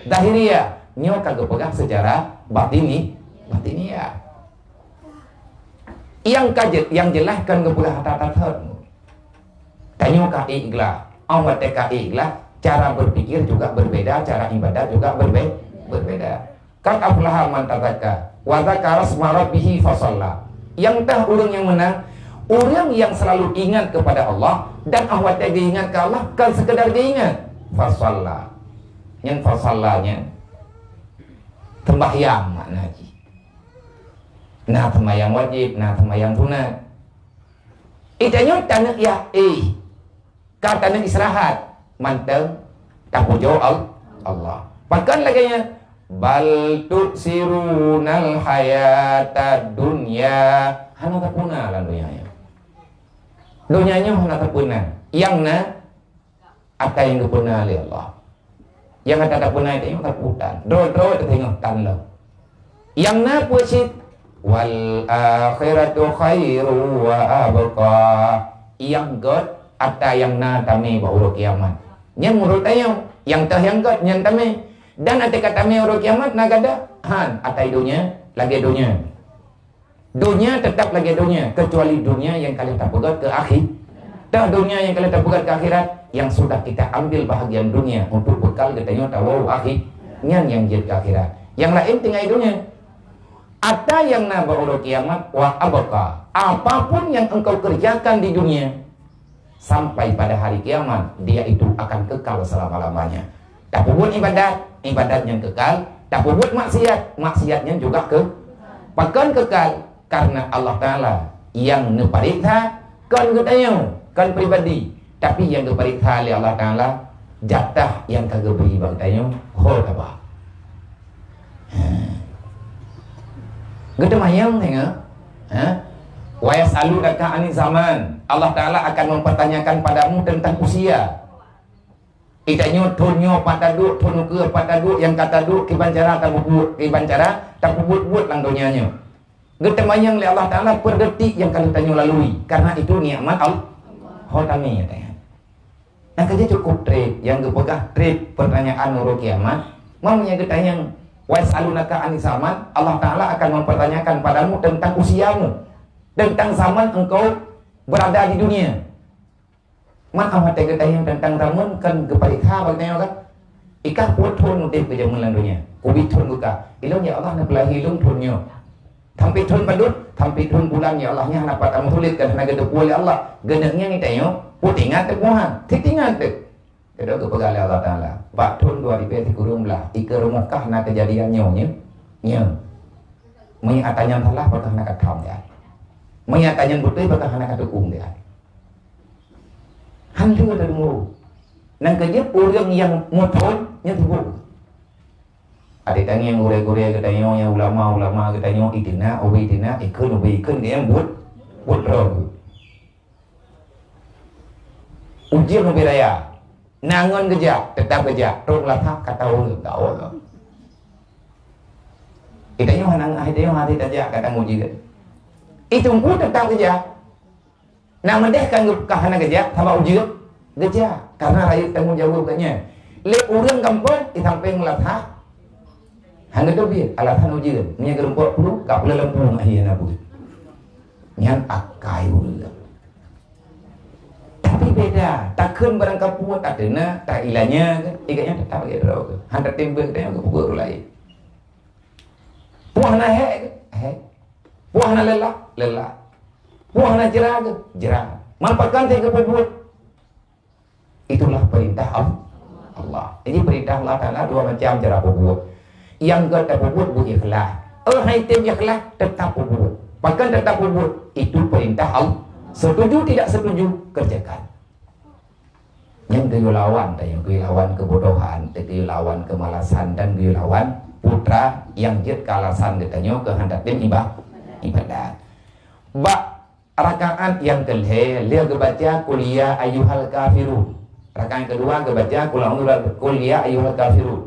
zahiriah, nyoe ka geupeugah seucara batini, batiniah. Nyang ka je-, nyang jeulaih kan geupeugah ata that-that. Tanyoe ka ikhlas, awak watée ka ikhlas, cara berpikir juga berbeda, cara ibadat juga berbe-, berbeda. Qad aflaha man tazakka, wa dzakara isma rabbih fa shalla. Nyang teuh ureuëng nyang meunang, ureuëng nyang selalu ingat kepada Allah dan awak watée geuingat keu Allah, kan sekedar geuingat. Fa shalla. Nyang fa shalla nyan seumbahyang makna jih. Na seumbahyang wajéb, na seumbahyang sunat. Itanyoe taneuk ya, eh, ka taneuk istirahat, mantong tapujoe Al-, Allah. Pakon lagée nyan, bal tu'tsirunal hayatad dunya. Hana tapuna lam donya nyoe. Donya nyoe hana tapuna. Nyang na ata nyang geupeuna lé Allah. Nyang ata tapuna itu nyang taputan. Droe-droe teutinggai tan lom. Nyang na peue cit, wal akhiratu khairu wa abqa. Nyang göt ata nyang na tamé bak uroe kiamat. Nyang meunurot tanyoe, nyang teuh nyang göt nyan tamé. Dan ata ka tamé uroe kiamat na gada, han, ata donya lagée donya. Donya tetap lagée donya, kecuali donya nyang ka lheueh tapeugöt keu akhi-, teuh donya nyang ka lheueh tapeugöt keu akhirat, yang sudah kita ambil bahagian dunia untuk bekal geutanyoe tawoe u akhi-, nyan nyang jeuet keu akhirat. Nyang laén tinggai donya. Ata nyang na bak uroe kiamat, wa abqa. Apapun yang engkau kerjakan di dunia, sampai pada hari kiamat, dia itu akan kekal selama-lamanya. Tapeubuet ibadat, ibadat nyan kekal. Tapeubuet maksiat, maksiat nyan juga ke-, pakon kekal? Karena Allah Taala nyang neupareksa, kon geutanyoe, kon pribadi, tapi nyang geupareksa lé Allah Taala jatah nyang ka geubri bak geutanyoe, ho taba. Geuteumanyong tengok, ha? Wa yas'alunaka 'anil zaman. Allah Taala akan mempertanyakan padamu tentang usia. Geutanyoe thon nyoe pat taduek, thon ukeue pat taduek, nyang ka taduek kiban cara tapeubuet, kiban cara tapeubuet-buet lam donya nyoe. Geuteumanyong lé Allah Taala per detik nyang ka lheueh tanyoe lalui, karena itu nikmat Allah. Ho tamé tanya. Nah, kerja cukup treb, nyang geupeugah treb pertanyaan uroe kiamat. Mau nyang geutanyong, "Wa yas'alunaka 'anil zaman," Allah Taala akan mempertanyakan padamu tentang usiamu, tentang zaman engkau berada di dunia. Man, ah, watée geutanyong tentang zaman kan geupareksa bak geutanyoe kan? Ikah peuet thon udeb keu jameun lam donya. Ubit thon geuka. Ilôn, ya Allah, neupeulahé lôn thon nyoe. Sampai thon padub, sampai thon bulan, ya Allah, nyan hana pat tameusulet kan hana geuteupeue lé Allah. Geuneuk nyan geutanyoe, peuet ingat teuh buhan. Sit ingat teuh. Keudua geupeugah lé Allah Taala, bak thon dua ribée sikureueng blaih, ikeue rumoh kah na keujadian nyoe, nyoe? Nyoe. Meunyoe ata nyan salah, pakon hana katham dia. Meunyoe ata nyan beutôi, pakon hana katukum dia. Han lheueh tadeungoe. Nang keujeuet ureuëng nyang muphom nyan tuboh. Até tangieng gurée-gurée geutanyoe, nyang ulama-ulama geutanyoe, itina, ubé itina, ikheun ubé ikheun, nyang buet, buet droe. Ujeuen ubé raya, na ngon geujak, teutap geujak, trok lasah ka tahu gawot lom. Geutanyoe hana, geutanyoe hana tajak ka tanggong ujeuen. Itungku teutap geujak. Na meudeh kan geu-, ka hana geujak, sabab ujeuen geujak. Karena rayeuk tanggong jaweueb geuh nyan. Lé ureuëng gampông, di sampéng meulasah, han geuteubiet, alasan ujeuen. Meunyoe geurumpok puluh, ka peuleumpu ngon hi hana buet. Nyan akai ureuëng. Tapi beda, takheun barang kapuet, tateuna, tailanya, ikat nyan teutap lagée droe. Han tatem beuet, geutanyoe geupeugöt ureuëng laén. Puah na hék ke? Hék. Puah na lelah? Lelah. Puah na jra ke? Jra. Man pakon teuka peubuet? Itulah perintah Al-, Allah. Jadi perintah Allah Taala dua macam cara peubuet. Nyang ka tapeubuet beu ikhlas. Oh, hai tem ikhlas, tetap peubuet. Pakon tetap peubuet? Itu perintah Allah. Setuju tidak setuju, kerjakan. Nyan geuyue lawan, tanyoe geuyue lawan keubodohan, geuyue lawan keumalasan, dan geuyue lawan putra nyang jeuet keu alasan geutanyoe keu hana tem iba-, ibadat. Bak rakaat nyang keulhée, lheueh geubaca, "Qul ya ayyuhal kafirun." Rakaat keudua geubaca, "Qul a'udzu bi-, qul ya ayyuhal kafirun."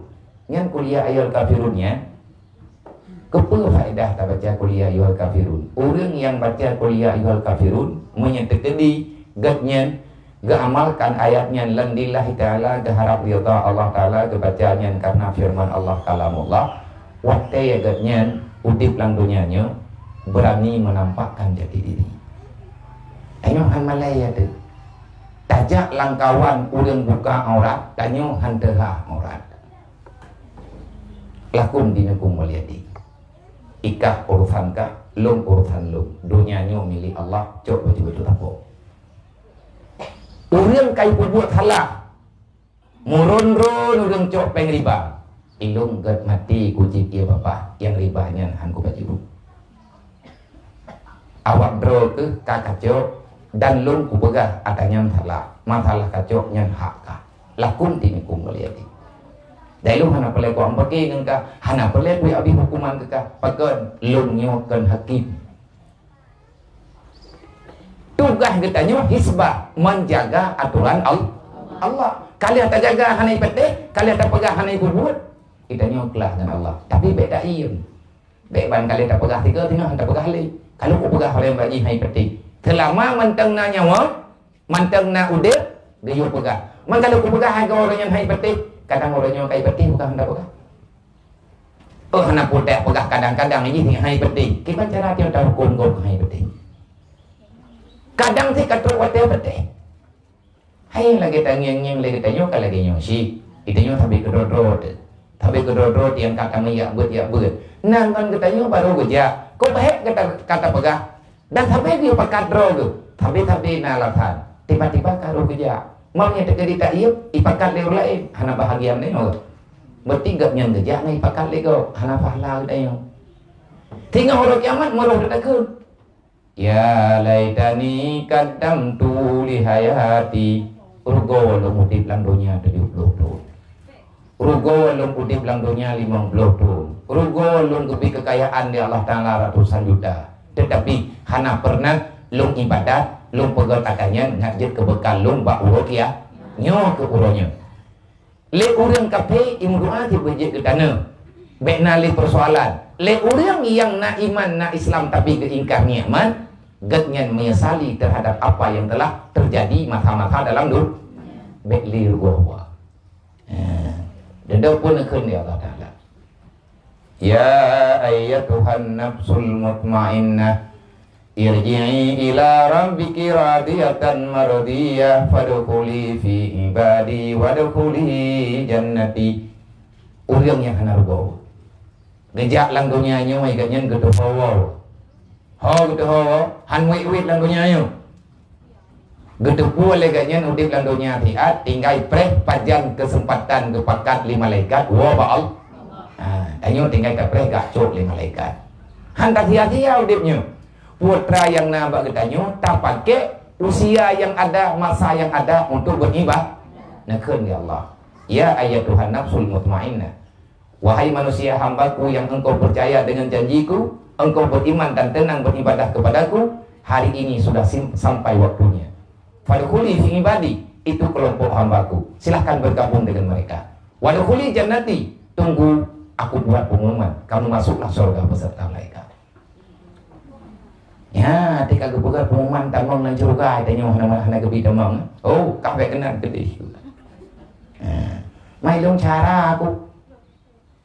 Nyan "Qul ya ayyuhal kafirun" nyan, keupeue faedah tabaca "Qul ya ayyuhal kafirun"? Ureuëng nyang baca "Qul ya ayyuhal kafirun", meunyan teukeudi gobnyan geuamalkan ayat nyan, "Lillahi ta'ala", geuharab ridha Allah Taala, geubaca nyan karena firman Allah, kalamullah, watée gobnyan udeb lam donya nyoe beurani meunampakkan jati diri. Tanyoe hana malée ya teuh. Tajak lam kawan ureuëng buka aurat, tanyoe hana teuhah aurat. Lakum dinukum waliyadin. Ikah urusan kah, lôn urusan lôn. Donya nyoe milék Allah, cok baju-baju tapo. Ureuëng ka ipeubuet salah, meuron-ron ureuëng cok péng riba. Ilôn gét maté kucit ié babah, nyang riba nyan han kubacut. Awak droe keuh ka kacok, dan lôn kupeugah ata nyan salah. Masalah kacok nyan hak kah. Lakum dinukum waliyadin. Dai lôn hana peureulée kuamphake ngon kah, hana peureulée kuabih hukuman keu kah. Pakon? Lôn nyoe kon hakim. Tugaih geutanyoe hisbah, menjaga aturan Al-, Allah. Ka lheueh tajaga hana ipatéh, ka lheueh tapeugah hana ipeubuet, geutanyoe klah ngon Allah. Tapi bék taiem. Bék ban ka lheueh tapeugah tiga teungoh hana tapeugah lé. Kalau kupeugah ureuëng bak jih hai peuti. Seulama mantong na nyawa, mantong na udeb, geuyue peugah. Man kalau kupeugah hai keu ureuëng nyan hai peuti, kadang ureuëng nyoe kai peuti bukan hana peugah. Oh, hana putéh peugah kadang-kadang jih hai peuti. Kiban cara tiep tahuköm gob hai peuti. Kadang cit ka trok watée peuti. Hai lagée tangieng-ngieng lé geutanyoe ka lagée nyoe cit. Geutanyoe sabe keudroe-droe teuh. Sabe keudroe-droe teuh nyang ka tameuyak beuet-yak beuet. Nah, ngon geutanyoe barô geujak. Kok bahek gata, gata peugah? Dan sabe geuyue pakat droe geuh. Sabe-sabe na alasan. Tiba-tiba ka rôh geujak. Mam nyang teukeudi taiem, ipakat lé ureuëng laén. Hana bahagian lé nyoe. Berarti gobnyan geujak ngon ipakat lé gob. Hana pahala geutanyoe. Singoh uroe kiamat, meurôh teutakheun. Ya laitani qaddamtu li hayati. Rugoe lôn udeb lam donya tujoh ploh thon. Rugoe lôn udeb lam donya limong ploh thon. Rugoe lôn geubri keukayaan lé Allah Taala ratusan juta. Teutapi hana peureunah lôn ibadat, lôn peugét ata nyan ngat jeuet keu beukal lôn bak uroe kia-, nyoe keu uroe nyoe. Lé ureuëng kafé imeudoá sibeujeuet geutane, bék na lé peusoalan. Lé ureuëng nyang na iman, na Islam, tapi geuingkar nikmat, gobnyan menyesali terhadap apa yang telah terjadi masa-masa dalam du-, bék lé rugoe. Ha. Deundoe pun neukheun lé Allah Taala. Ya ayyatuhan nafsul mutmainnah, irji'i ila rabbiki radiyatan mardiyah, fadkhuli fi ibadi wadkhuli jannati. Ureuëng nyang hana rugoe. Geujak lam donya nyoe, gobnyan geuteuhoe. Ho geuteuhoe, han wét-wét lam donya nyoe. Geuteupeue lé gobnyan udeb lam donya siat, tinggai preh pajan keuseumpatan geupakat lé malaikat woe bak Allah. Ha, tanyoe tinggai tapreh geucok lé malaikat. Han tasia-sia udeb nyoe. Putra nyang na bak geutanyoe tapakék usia nyang ada, masa nyang ada untuk beribadah. Neukheun lé Allah, "Ya ayyatuhan nafsul mutmainnah." Wahai manusia hamba-Ku yang engkau percaya dengan janji-Ku, engkau beriman dan tenang beribadah kepada-Ku, hari ini sudah sim-, sampai waktunya. Fadkhuli fi ibadi, itu kelompok hamba-Ku. Silahkan bergabung dengan mereka. Wadkhuli jannati, tunggu Aku buat pengumuman. Kamu masuklah surga beserta mereka. Ya, tika geupeugah pengumuman tamong lam syeuruga, tanyoe hana, hana geubi tamong. Oh, kah bék keunan keudeh. Ha. Mai lôn cara aku.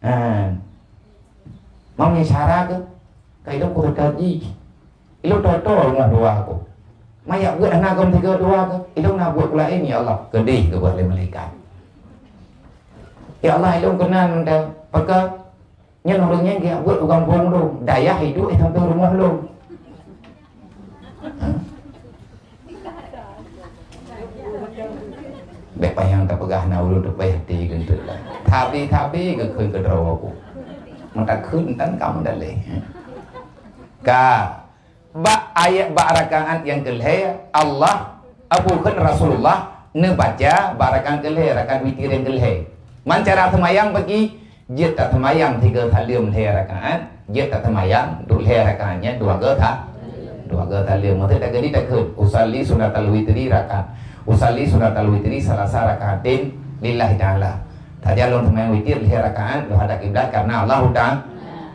Ha. Mau nyan cara ke? Ka ilôn kureueng kaji. Ilôn toto rumoh dua aku. Mai yak buet hana gom tiga dua ke? Ilôn na buet laén, ya Allah. Keudeh geubuet lé malaikat. Ya Allah, ilôn keunan mantong. Pakon? Nyan ureueng nyan geujak beuet u gampông lôn, dayah iduek di sampéng rumoh lôn. Bèk payah tapeugah na ulôn teupéh até geunteuk lah. Tabi-tabi geukheun keudroe ku. Meutakheun tan ka meudaléh. Ka Bak ayat, bak rakaat nyang keulhèe, Allah, abu kheun Rasulullah neubaca bak rakaat keulhèe, rakaat witir nyang keulhèe. Man cara seumayang bagi, jeuet taseumayang tiga saleuem lhèe rakaat, jeuet taseumayang dua lhèe rakaat nyan dua go sa-, dua go saleuem. Maksud tadi takheun, usalli sunatal witri rakaat. Usalli sunatal witri salasa rakaatin lillahi ta'ala. Sajan lôn seumayang witir lhèe rakaat, lôn hadap kiblat karena Allah Ta'ala.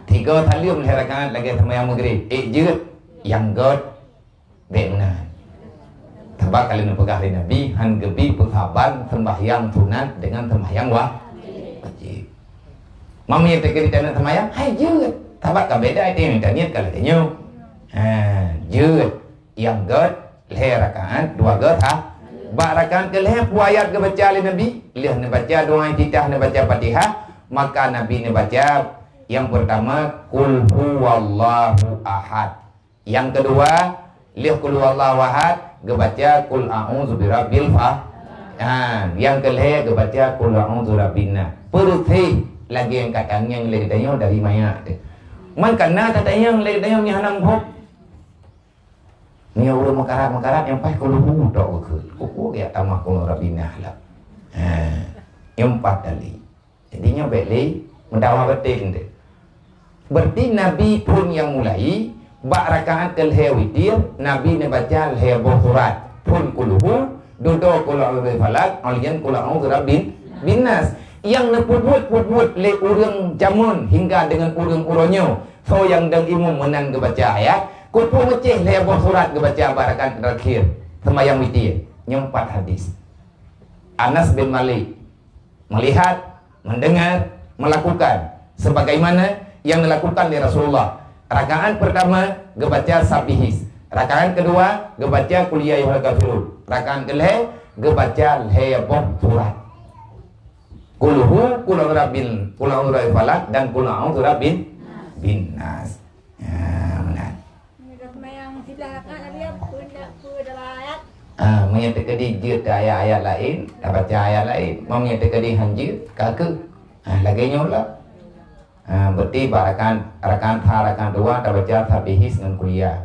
Tiga saleuem lhèe rakaat lagèe seumayang Maghrib. Eh, jeuet. Nyang göt, bèk meunan. Sabab ka lheueh neupeugah lé Nabi, han geubi peusaban seumbahyang sunat deungon seumbahyang wa-, wajéb. Meunyoe teukeudi taneuk seumbahyang, hai jeuet. Sabab ka beda, itu nyang taniet ka lagèe nyoe. Ha, jeuet. Nyang göt, lhèe rakaat, dua go sa-, bak rakaat keulhèe, peue ayat geubaca lé Nabi, lheueh neubaca doa iftitah, neubaca Fatihah, maka Nabi neubaca nyang peurtama, Qul huwallahu ahad. Nyang keudua, lheueh Qul huwallahu ahad, geubaca Qul a'udzu birabbil fa-, ha, nyang keulhèe geubaca Qul a'udzu birabbin nas. Peureuséh lagèe nyang ka tangieng lé geutanyoe dari manyak teuh. Man kana tatangieng lé geutanyoe nyang hana muphom. Nyoe ureueng meukarat-meukarat nyang paih Qul hu tok geukheun. Kukue geujak tamah Qul a'udzu birabbin nas lah. Ha, nyoe empat kali. Jadi nyoe bèk lé meudawa baten teuh. Berarti Nabi phon nyang mulai, bak rakaat keulhèe witir, Nabi neubaca lhèe boh surat. Phon Qul hu, dudoe Qul a'udzu birabbil falaq, 'oh lheueh nyan Qul a'udzu birabbin, bin nas. Nyang neupeubuet-peubuet lé ureueng jameun hingga deungon ureueng uroe nyoe, soe nyang dong imum meunan geubaca ayat, keupeue meucéh lhèe boh surat geubaca bak rakaat terakhir seumayang witir. Nyoe empat hadis. Anas bin Malik, melihat, mendengar, melakukan sebagaimana yang dilakukan oleh Rasulullah. Rakaat pertama geubaca Sabbihis, rakaat kedua geubaca Qul ya ayyuhal kafirun, rakaat keulhèe geubaca lhèe boh surat. Qul hu, Qul a'udzu birabbil, Qul a'udzu birabbil falaq, dan Qul a'udzu birabbin, bin nas. Ha, meunan. Meunyoe seumayang siblah rakaat, Nabi, peue dak, peue dak ayat? Ah, meunyoe teukeudi jeuet ayat-ayat laén, tabaca ayat laén. Meunyoe teukeudi han jeuet, ka kheueh. Ah, lagèe nyoe lah. Ah, berarti bak rakaat, rakaat sa, rakaat dua tabaca Sabbihis ngon Qul ya.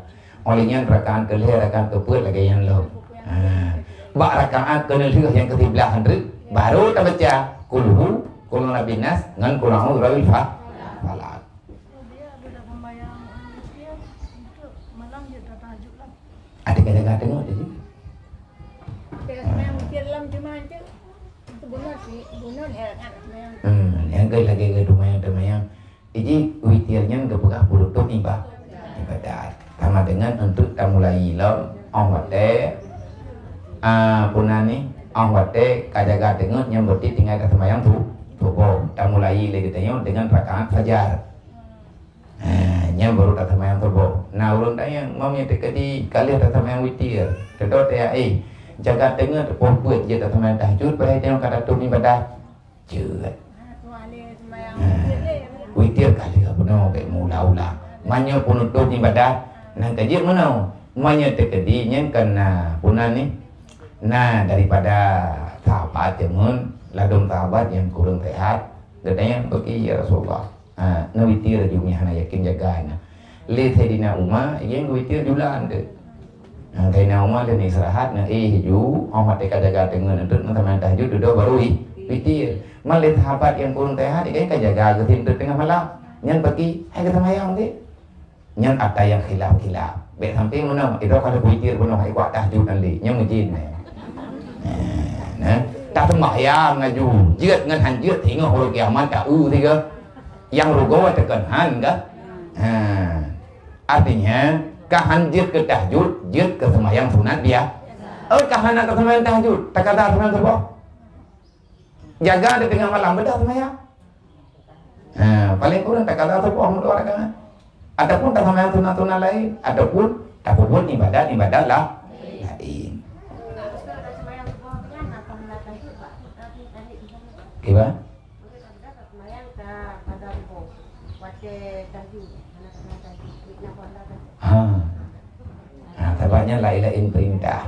'Oh lheueh nyan rakaat keulhèe, rakaat keupeuet lagèe nyan lom. Ah, bak rakaat keuneulheueh nyang keusiblah han treuk, baru tabaca Qul hu, Qul a'udzu birabbin nas, ngon Qul a'udzu birabbil fa-, falaq. Dia bila sembahyang witir, untuk malam dia dah tahajud lah. Ada kadang-kadang ada je. Dia sembahyang witir dalam jemaah tu, itu benar sih, benar heran sembahyang. Hmm, nyang ke lagi ke sembahyang-sembahyang. Jadi witir nyan geupeugah penutup iba-, ibadat. Sama dengan untuk tamulai lom, 'oh watèe, ah, puna ni, 'oh watèe ka jaga teungeut nyan berarti tinggai ka sembahyang su-, suboh. Tamulai lé geutanyoe dengan rakaat fajar. Ha, nyan baru taseumayang suboh. Na ureueng tanyong, "Mam, nyang teukeudi ka lheueh taseumayang witir, teudoe teuyak, eh, jaga teungeut poh peuet jeuet taseumayang tahajud, padahai tanyoe ka tatôb ibadat?" Jeuet. Ha, witir ka lheueh bunoe bèk meuulang-ulang. Meunyoe peunutôb ibadat, nyan ka jeuet meunoe. Meunyoe teukeudi nyan ka na, peue nan ni, na daripada sahabat jameun, ladôm sahabat nyang kureueng seuhat, geutanyong bak, "Ya Rasulullah, ha, neuwitir laju, meuhana yakin jaga nyan." Lé Saidina Umar, nyang geuwitir julan teuh. Ha, Saidina Umar lheueh istirahat, neuéh laju, 'oh watèe ka jaga teungeut, enteuk meutamah tahajud, dudoe baru wi-, witir. Man lé sahabat nyang kureueng seuhat, ka jaga geuh enteuk teungoh malam. Nyan pagi, hai geuseumayang teuh. Nyan ata nyang khilaf-khilaf. Bèk sampai meunoe, idroe ka lheueh witir bunoe, hai kuat tahajud nyan lé. Nyan meujin nyan. Nah, nah. Taseumbahyang laju, jeuet ngon han jeuet, singoh uroe kiamat, ta-eu sigoe. Nyang rugoe teukeun han kah? Ha. Artinya, ka han jeuet keu tahajud, jeuet keu seumayang sunat bia-, oh, ka hana keu seumayang tahajud, takada seumayang suboh. Jaga di teungoh malam, beudôh seumayang. Ha, paléng kureueng takada suboh meudua rakaat. Ataupun taseumayang sunat-sunat laén, ataupun tapeubuet ibadat-ibadat la-, laén. Kiban? Sembahyang ka pada ruboh. Ha. Ha, sabab nyan laén-laén peurintah.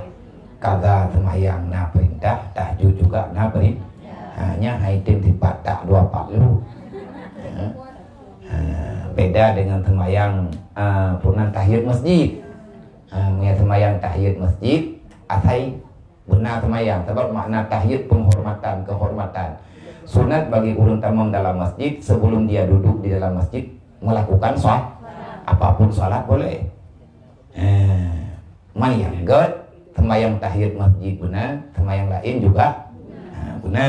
Kaza seumayang na peurintah, tahajud juga na peurintah. Ha, nyan hai tem sipat tak dua pak lu. Ha. Ha, beda dengan seumayang, ah, peue nan tahiyat masjid. Ha, meunyo seumayang tahiyat masjid, asai beuna seumayang, sabab makna tahiyat penghormatan, kehormatan. Sunat bagi ureuëng tamong dalam masjid, sebelum dia duduk di dalam masjid, melakukan sah, apapun salat boleh. Eh, man nyang gét, seumayang tahiyat masjid beuna, seumayang laén juga, ha, beuna.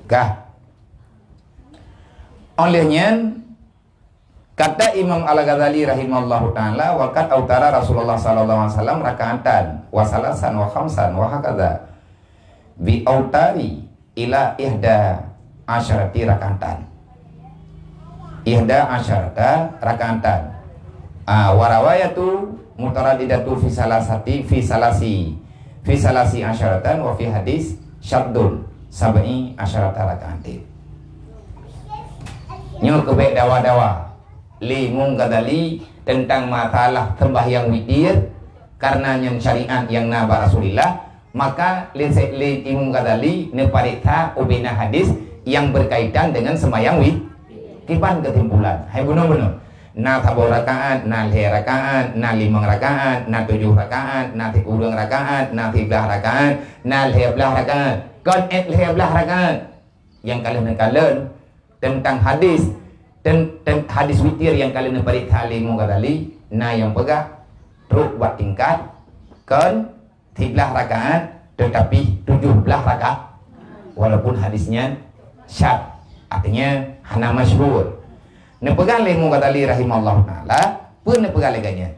Kah. Oleh nyan, kata Imam Al-Ghazali rahimahullahu taala, "Wa qad autara Rasulullah sallallahu alaihi wasallam raka'atan, wa salasan, wa khamsan, wa hakadha, bi autari ila ihda asyarati raka'atan." Ihda asyarata raka'atan. Ah, wa rawayatu mutaraddidatu fi salasati, fi salasi, fi salasi asyaratan wa fi hadis syaddun sab'i asyarata raka'atin. Nyoe keubek dawa-dawa lé Imam Ghazali teuntang masalah sembahyang witir, karena nyan syariat nyang na bak Rasulullah, maka lé, lé Imam Ghazali neupareksa ubena hadis nyang berkaitan dengan sembahyang wi-, kiban keusimpulan. Hai bunoe-bunoe. Na saboh rakaat, na lhée rakaat, na limong rakaat, na tujoh rakaat, na sikureueng rakaat, na siblaih rakaat, na lhée blaih rakaat. Kon ék lhée blaih rakaat. Nyang ka lheueh neukalon teuntang hadis, ten-, ten-, hadis witir nyang ka lheueh neupareksa lé Imam Ghazali, na nyang peugah trok bak tingkat kon siblaih rakaat, tetapi tujoh blaih rakaat. Walaupun hadis nyan syad, artinya hana masyhur. Neupeugah lé Imam Ghazali rahimahullahu taala, peue neupeugah lagée nyan?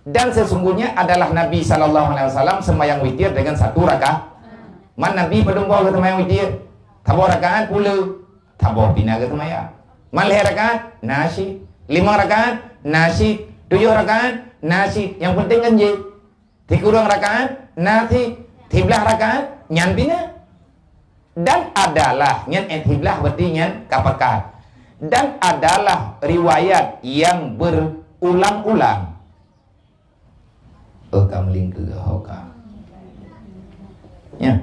Dan sesungguhnya adalah Nabi sallallahu alaihi wasallam sembahyang witir dengan satu rakaat. Man Nabi padum boh geuseumbahyang witir? Saboh rakaat pula, saboh pih na geuseumbahyang. Man lhée rakaat? Na cit. Limong rakaat? Na cit. Tujoh rakaat? Na cit. Nyang penting kan jih. Sikureueng rakaat, na cit, siblaih rakaat, nyan pih na. Dan adalah, nyan ék siblaih berarti nyan ka pakat. Dan adalah riwayat yang berulang-ulang. Oh, ka meulingkeu ho ka. Ya.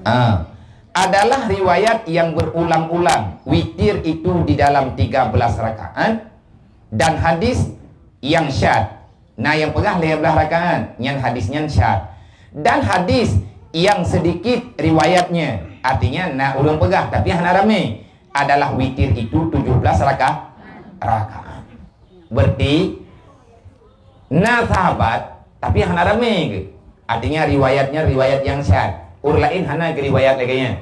Ah, adalah riwayat yang berulang-ulang, witir itu di dalam tiga belas rakaat, dan hadis yang syad. Na nyang peugah lhée blaih rakaat, nyan hadis nyan syad. Dan hadis yang sedikit riwayatnya, artinya na ureuëng peugah, tapi hana ramé, adalah witir itu tujoh blaih raka-, rakaat. Berarti na sahabat, tapi hana ramé geuh. Artinya riwayatnya riwayat yang syad. Ureuëng laén hana geuriwayat lagée nyan.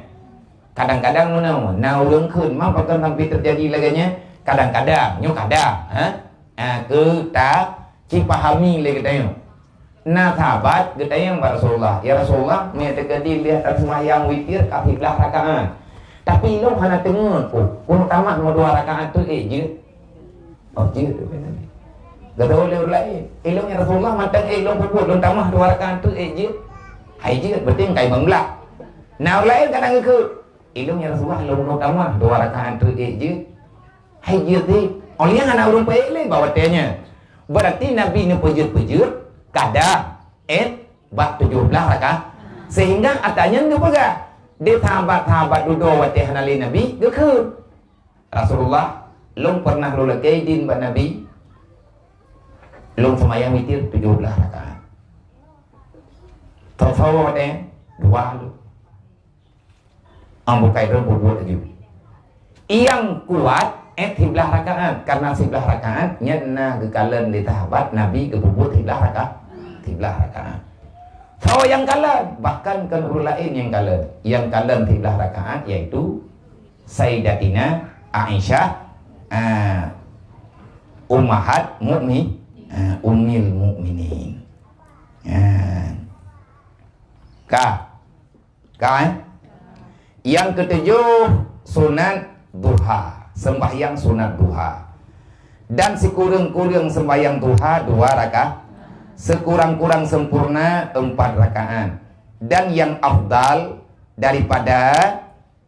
Kadang-kadang meunoe, na ureuëng kheun, ma pakon sampai terjadi lagée nyan? Kadang-kadang, nyoe kadang, ha? Ah, keu ta cipahami lé geutanyoe. Na sahabat geutanyong bak Rasulullah, "Ya Rasulullah, meunyo teukeudi lheueh taseumayang witir ka siblaih rakaat, tapi ilôn hana teungeut, oh, ulôn tamah meudua rakaat tu ék jeuet?" Oh, jeuet, kheun Nabi. Geutanyong lé ureuëng laén, "Ilôn, ya Rasulullah, mantong ék lôn peubuet, lôn tamah dua rakaat tu ék jeuet?" Hai jeuet, berarti ka imam blah. Na ureuëng laén ka na geukheun, "Ilôn, ya Rasulullah, lôn, lôn tamah dua rakaat tu ék jeuet?" Hai jeuet, oh lheueh hana ureuëng peuék lé bak watée nyan. Berarti Nabi neupeujeuet-peujeuet kadang ék bak tujoh blaih rakaat. Sehingga atra nyan geupeugah, di sahabat-sahabat dudoe watée hana lé Nabi geukheun, "Rasulullah, lôn pernah lôn lakée idin bak Nabi, lôn seumayang witir tujoh blaih rakaat." Teusawa watée dua lôn. Ambo kai droe bubuet laju. Nyang kuat, eh, siblaih rakaat. Karena siblaih rakaat, nyan na geukalon lé sahabat Nabi geububuet siblaih rakaat. Siblaih rakaat. Soe nyang kalon? Bahkan kon ureuëng laén nyang kalon. Nyang kalon siblaih rakaat yaitu Sayyidatina Aisyah, ah, Ummahat Mukmi-, ah, Ummil Mukminin. Ah. Ka. Kan? Nyang keutujoh, sunat duha, sembahyang sunat duha. Dan sikureueng-kureueng sembahyang duha dua rakaat. Sekurang-kurang sempurna empat rakaat. Dan yang afdal daripada,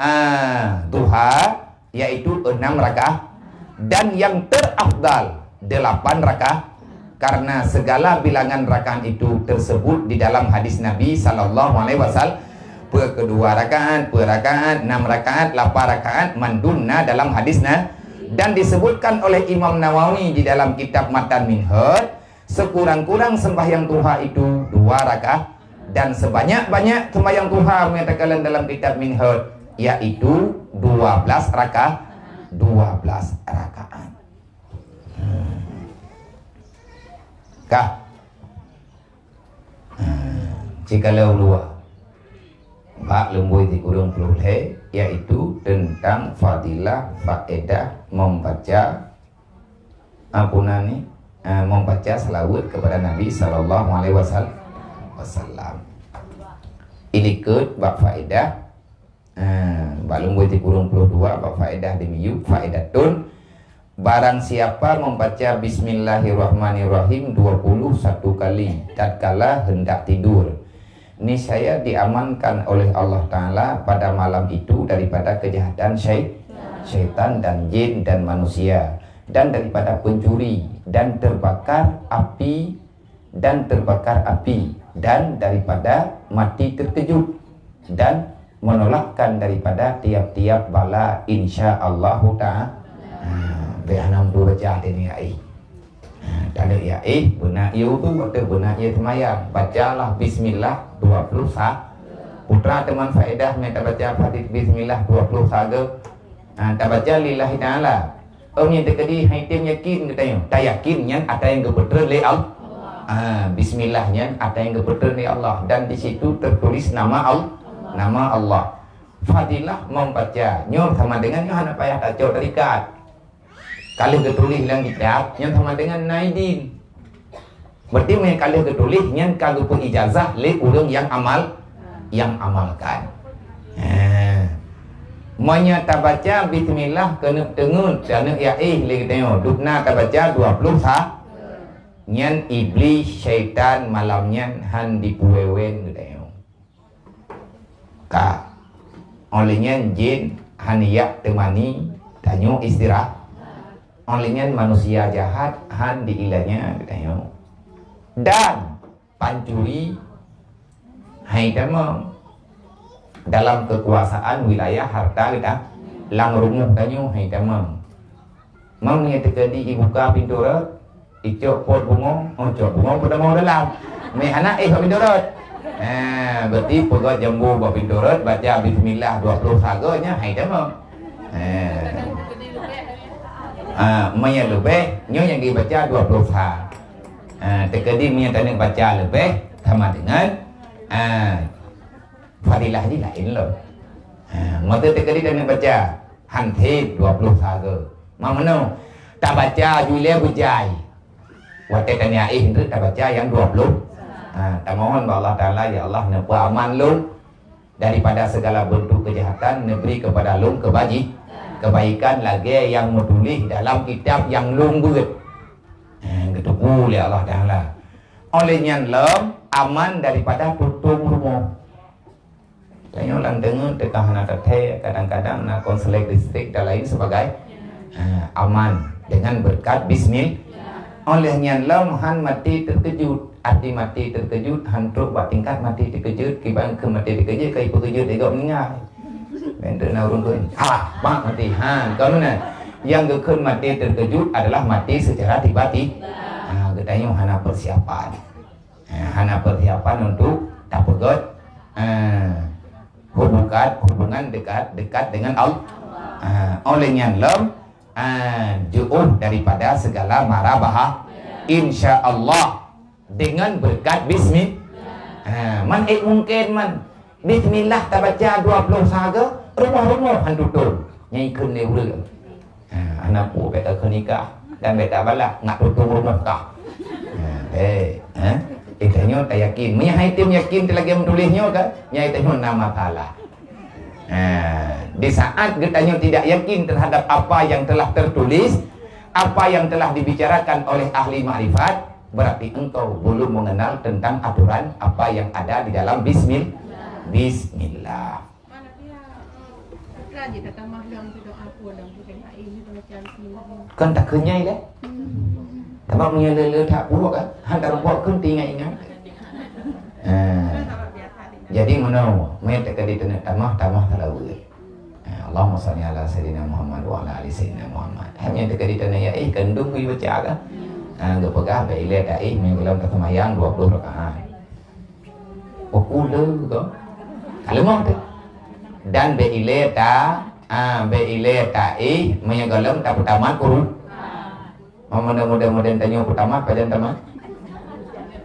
ah, duha, yaitu enam rakaat. Dan yang terafdal, delapan rakaat. Karena segala bilangan rakaat itu tersebut di dalam hadis Nabi sallallahu alaihi wasallam. Peue keudua rakaat, peue rakaat, enam rakaat, lapan rakaat, mandum na dalam hadis na. Dan disebutkan oleh Imam Nawawi di dalam kitab Matan Minhaj, sekurang-kurang sembahyang duha itu dua rakaat, dan sebanyak-banyak sembahyang duha menyatakan dalam kitab Minhaj, yaitu dua belas rakaat, dua belas rakaat. Hmm. Kah? Hmm. Cikala ulua. Bak lumbôi sikureueng ploh lhèe, yaitu tentang fadilah, faedah membaca, apa nan ni, ah, membaca salawat kepada Nabi sallallahu alaihi wasal-, wasallam. Ilikot bak faedah, ah, bak lumbôi sikureueng ploh dua, bak faedah di miyueb, faedah tun, barang siapa membaca Bismillahirrahmanirrahim dua puluh satu kali tatkala hendak tidur, niscaya diamankan oleh Allah Ta'ala pada malam itu daripada kejahatan syai-, syaitan dan jin dan manusia, dan daripada pencuri, dan terbakar api, dan terbakar api, dan daripada mati terkejut, dan menolakkan daripada tiap-tiap bala, insya Allahu Ta'ala. Ha, bèk hana meubaca teuh ni, ai. Ha, taneuk ya, eh, beuna ié wudu atau beuna ié seumayang. Bacalah bismillah dua puluh sa-, putra teuma faedah meubaca Fatihah bismillah dua puluh sagoe. Ha, tabaca lillahi ta'ala. Oh, nyan teukeudi hai tem yakin geutanyoe. Tayakin nyan ata nyang geupeutreun lé Allah. Ha, bismillah nyan ata nyang geupeutreun lé Allah. Dan di situ tertulis nama Al-, nama Allah. Fadilah membaca. Nyoe sama dengan nyoe hana payah tacok tarikat. Ka lheueh geutuléh lam kitab, nyan sama dengan na idin. Berarti meunyo ka lheueh geutuléh, nyan ka geupeu ijazah lé ureueng nyang amal, nyang amalkan. Ha. Meunyo tabaca bismillah keuneuk teungeut, taneuk ya eh lé geutanyoe, dubna tabaca dua puluh sa-, nyan Iblih, syaitan malam nyan han jipuwewen geutanyoe. Ka. Óh lheueh nyan jén han jak teumani tanyoe istirahat. Óh lheueh nyan manusia jahat han diilanya geutanyoe. Dan pancuri hai tamong dalam kekuasaan wilayah harta geutanyoe, lam rumoh tanyoe hai tamong. Meunyo teukeudi ibuka pintoe rot, icok pot bungoh, oh, cok bungoh peutamong dalam. Meuhana éh bak pintoe rot. Ha, berarti peugöt jambu bak pintoe rot, baca bismillah dua puluh sagoe nyan hai tamong. Ha. Ha, meunyo leubeh, nyoe nyang dibaca dua puluh sa. Ha, teukeudi meunyo taneuk baca leubeh, sama dengan, ha, fadilah jih laén lom. Ha, maka teukeudi taneuk baca, han sép dua puluh sagoe. Mak meunoe, tabaca jih lé beujai. Watèe taniaéh nteuk tabaca nyang dua puluh. Ha, tamohon bak Allah Taala, "Ya Allah, neupeuaman lôn daripada segala bentuk kejahatan, neubri kepada lôn kebaji-, kebaikan lagèe nyang meutuléh dalam kitab nyang lôn beuet." Ha, geuteupeue lé Allah Taala. Óh lheueh nyan lom aman daripada tutong rumoh. Tanyoe lam teungeut teuka hana tathèe, kadang-kadang na konslet listrik dan lain sebagainya. Ha, aman dengan berkat bismil-, óh lheueh nyan lom han mati terkejut. Arti mati terkejut, han trok bak tingkat mati terkejut, kiban keu mati terkejut, ka ipeukeujot lé gob meuninggai. Bentuk na ureueng kheun, "Ah, mak mati." Ha, kon meunan. Nyang geukheun mati terkejut adalah mati secara tiba-tiba. Ha, geutanyoe hana persiapan. Ha, hana persiapan untuk tapeugöt, ha, hubungan, hubungan dekat, dekat dengan Allah. Ha, óh lheueh nyan lom, ha, jiôh daripada segala mara baha-, insya Allah, dengan berkat bismi-, ha, man ék mungken man. Bismillah tabaca dua puluh sagoe, rumoh-rumoh han tutong. Nyang ikheun lé ureueng. Ha, aneuk pu bèk ka nikah dan bèk tabalah ngat tutong rumoh kah. Ha, eh, eh. Eh, tanyoe tayakin. Meunyo hai tem yakin teuh lagèe meutuléh nyoe kan, nyan tanyoe na masalah. Ha, di saat geutanyoe tidak yakin terhadap apa yang telah tertulis, Apa yang telah dibicarakan oleh ahli makrifat, berarti engkau belum mengenal tentang aturan apa yang ada di dalam bismil-, bismillah. Kan tak kenyai lah. Tapi punya lele tak buruk kan? Hantar buat kan tinggal ingat. Ha. Jadi meunoe, meunan teuka di teungoh tamah, tamah salawat. Ha, Allahumma shalli ala sayyidina Muhammad wa ala ali sayyidina Muhammad. Hanya teuka di teungoh ya, eh, kandung kui baca kan? Ha, geupeugah bak ilée taéh meunyoe gohlom taseumayang dua puluh rakaat. Pukul dua tu. Kalemah tu. Dan bak ilée ta, ha, bak ilée taéh meunyoe gohlom tapeutamat Qur'an. Mudah-mudahan tanyoe peutamat, pajan tamat?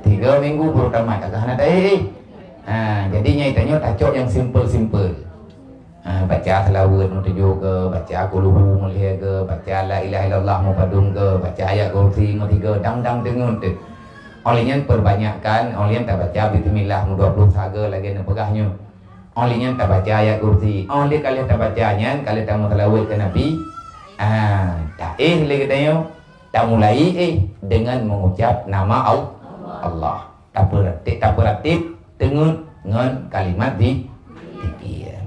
Tiga minggu baru tamat, ka hana taéh. Ha, jadi nyai tanyoe tacok yang simple-simple. Ha, baca salawat meutujoh ke, baca kulhu meulhèe ke, baca la ilaha illallah meupadum ke, baca ayat kursi meutiga, dang-dang deungon teuh. Oleh nyan perbanyakkan, oleh nyan tabaca bismillah meudua ploh saga lagèe neupeugah nyoe. Oleh nyan tabaca ayat kursi. Oleh ka lheueh tabaca nyan, ka lheueh tameusalawat keu Nabi, ha, taéh lé geutanyoe. Tamulai, eh, dengan mengucap nama Al-, Allah. Tapeuratéb, tapeuratéb teungeut ngon kalimat zi-, zikir.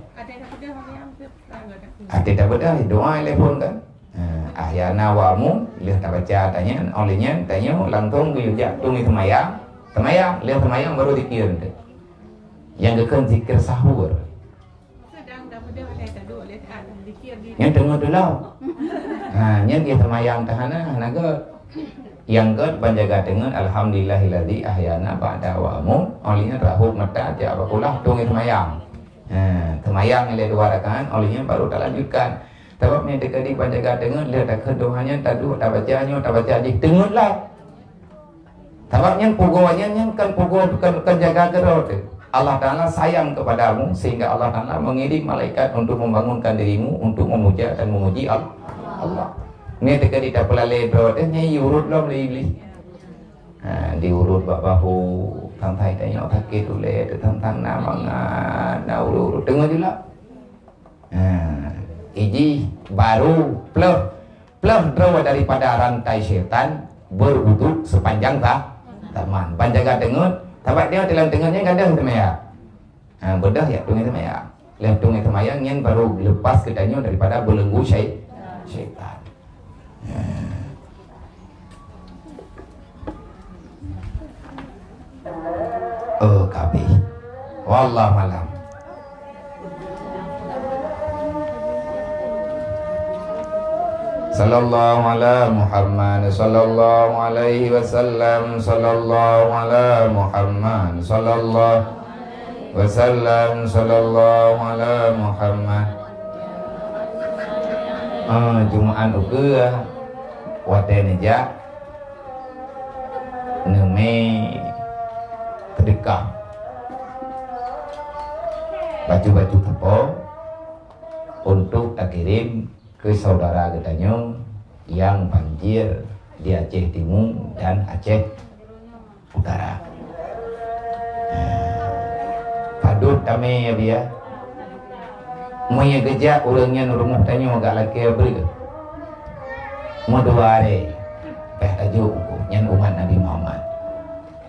Até tapeugah, doa lé phon kan? Ha, ahyana wa amu, lheueh tabaca tanyan, oleh nyan tanyoe langsung geuyue jak tueng seumayang, seumayang, lheueh seumayang baru zikir teuh. Nyang geukheun zikir sahur. Nyan teungeut teulau. Ha, nyan dia seumayang teuh hana, hana gèt. Nyang gèt ban jaga teungeut, alhamdulillahilladzi ahyana ba'da wa amu. Oleh nyan rahop mata, jak bak kulah, tueng seumayang. Ha, seumayang lé dua rakaat, oleh nyan baru talanjutkan. Sabab nyan teuka di ban jaga teungeut, lheueh takheun doa nyan, taduek tabaca nyoe, tabaca jih, teungeut lah. Sabab nyan pugoe nyan, nyan kan pugoe, bukan, bukan jaga keudroe teuh. Allah Taala sayang kepadamu sehingga Allah Taala mengirim malaikat untuk membangunkan dirimu untuk memuja dan memuji Al-, Allah. Nyan teuka di tapeulalé droe teuh, nyan iurot lom lé Iblih. Ha, diurot bak bahu, sampai tanyong sakét ulèe teuh, tantang na mangat, na urot-urot. Teungoh jula. Ha, iji baru pleuh, pleuh droe daripada rantai syaitan berwuduk sepanjang za-, zaman. Ban jaga teungeut, sabab dia dalam teungeut nyan gadôh seumayang. Ha, beudôh jak tueng seumayang. Lheueh tueng seumayang nyan baru lepas geutanyoe daripada beulenggu syai-, syaitan. Ha. Oh, kabeh. Wallahu alam. Sallallahu ala Muhammad, sallallahu alaihi wasallam, sallallahu ala Muhammad, sallallahu wasallam, sallallahu ala Muhammad. Ah, Jumaat ukeue watèe neujak neumè seudeukah baju-baju sapo untuk takirém keu saudara geutanyoe nyang banjir di Aceh Timu dan Aceh Utara. Padub tamè ya, biya. Meunyoe geujak ureueng nyan rumoh tanyoe agak lakèe breueh. Meudua aré, bèk tajok ukeue, nyan umat Nabi Muhammad.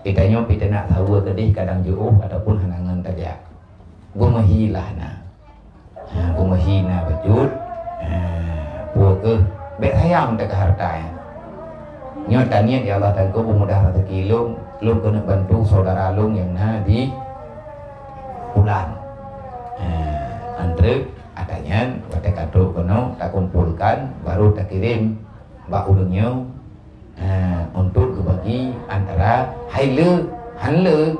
Geutanyoe pih teunak saweue keudeh kadang jiôh ataupun hana ngon tajak. Beumeuhi lah na. Ha, beumeuhi na bacut. Ha, peue keuh, bèk sayang teuka hareuta nyan. Nyoe taniet, ya Allah, Teungku peumudah raseuki lôn, lôn keuneuk bantu saudara lôn nyang na di Pulan. Ha, antreuk, ata nyan, watèe ka trok keunoe, takumpolkan, baru takirém bak ureueng nyoe. Ha, untuk geubagi antara hai le, han le,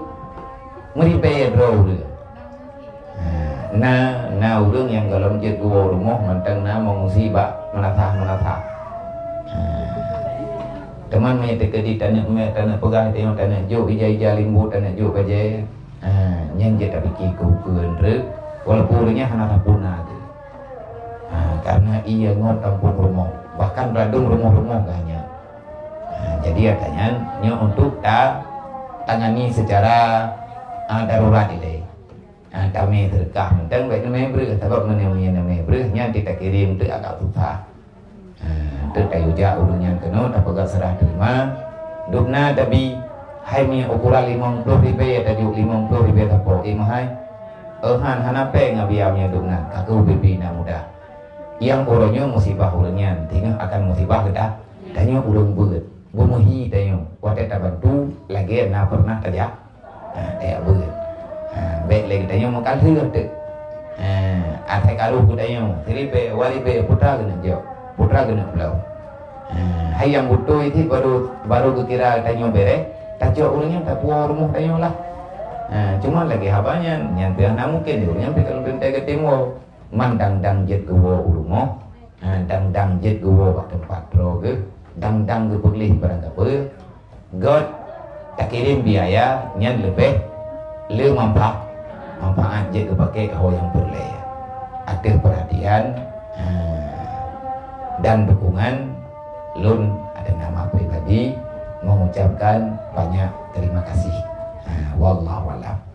meuribèe droe ureueng. Ha, na, na ureueng nyang gohlom jeuet geuwoe rumoh mantong na meungungsi bak meunasah-meunasah. Ha. Teuma meunyoe teukeudi taneuk mè, taneuk peugah, taneuk jok ija-ija limbot, taneuk jok bajèe. Ha, nyan jeuet tapike keu ukeue treuk, walaupun ureueng nyan hana sapeue na teuh. Ha, karena ié ngon tampông rumoh, bahkan radum rumoh-rumoh geuh nyan. Ha, jadi, ata nyan nyoe untuk ta-, tangani secara, ha, darurat ilèe. Ha, tamè seudeukah mantong bèk neumè breueh, sabab meunyoe neumè breueh nyan teuka kirém teuh agak susah. Ha, Teuk tayue jak ureuëng nyan keunoe tapeugah seurah teurima. Dubna tabi, hai meunyoe ukuran limong ploh ribée tajok limong ploh ribée tapo, eh, meuhai. Eh, han, hana péng abia meunyoe dubna, ka keuh bibi na mudah. Nyang uroe nyoe musibah ureuëng nyan, teungoh akan musibah geuda. Tanyoe ureuëng beuet, beumeuhi tanyoe, watée tabantu lagée na peureunah tajak. Ha, tajak beuet. Ha, bék lé geutanyoe meukalheueh teuk. Ha, asai karu geutanyoe, siribée, waribée, putra geuneuk jok, putra geuneuk bloe. Ha, hai nyang beutôi cit baru, baru geukira tanyoe béreh, tacok ureuëng nyan tapuwoe rumoh tanyoe lah. Ha, cuma lagée haba nyan, nyan pih hana mungken, ureuëng nyan pih ka lôn teuntée geutem woe. Man dang-dang jeuet geuwoe u rumoh, ha, dang-dang jeuet geuwoe bak teumpat droe geuh, dang-dang geupeugleh barang sapeue, göt takirém biaya nyan leubeh le manfa-, manfaat jeuet geupaké ho nyang peureulée. Ateueh peurhatian, ha, dan dukungan lôn ateueh nama pribadi mengucapkan banyak terima kasih. Ha, wallahu a'lam.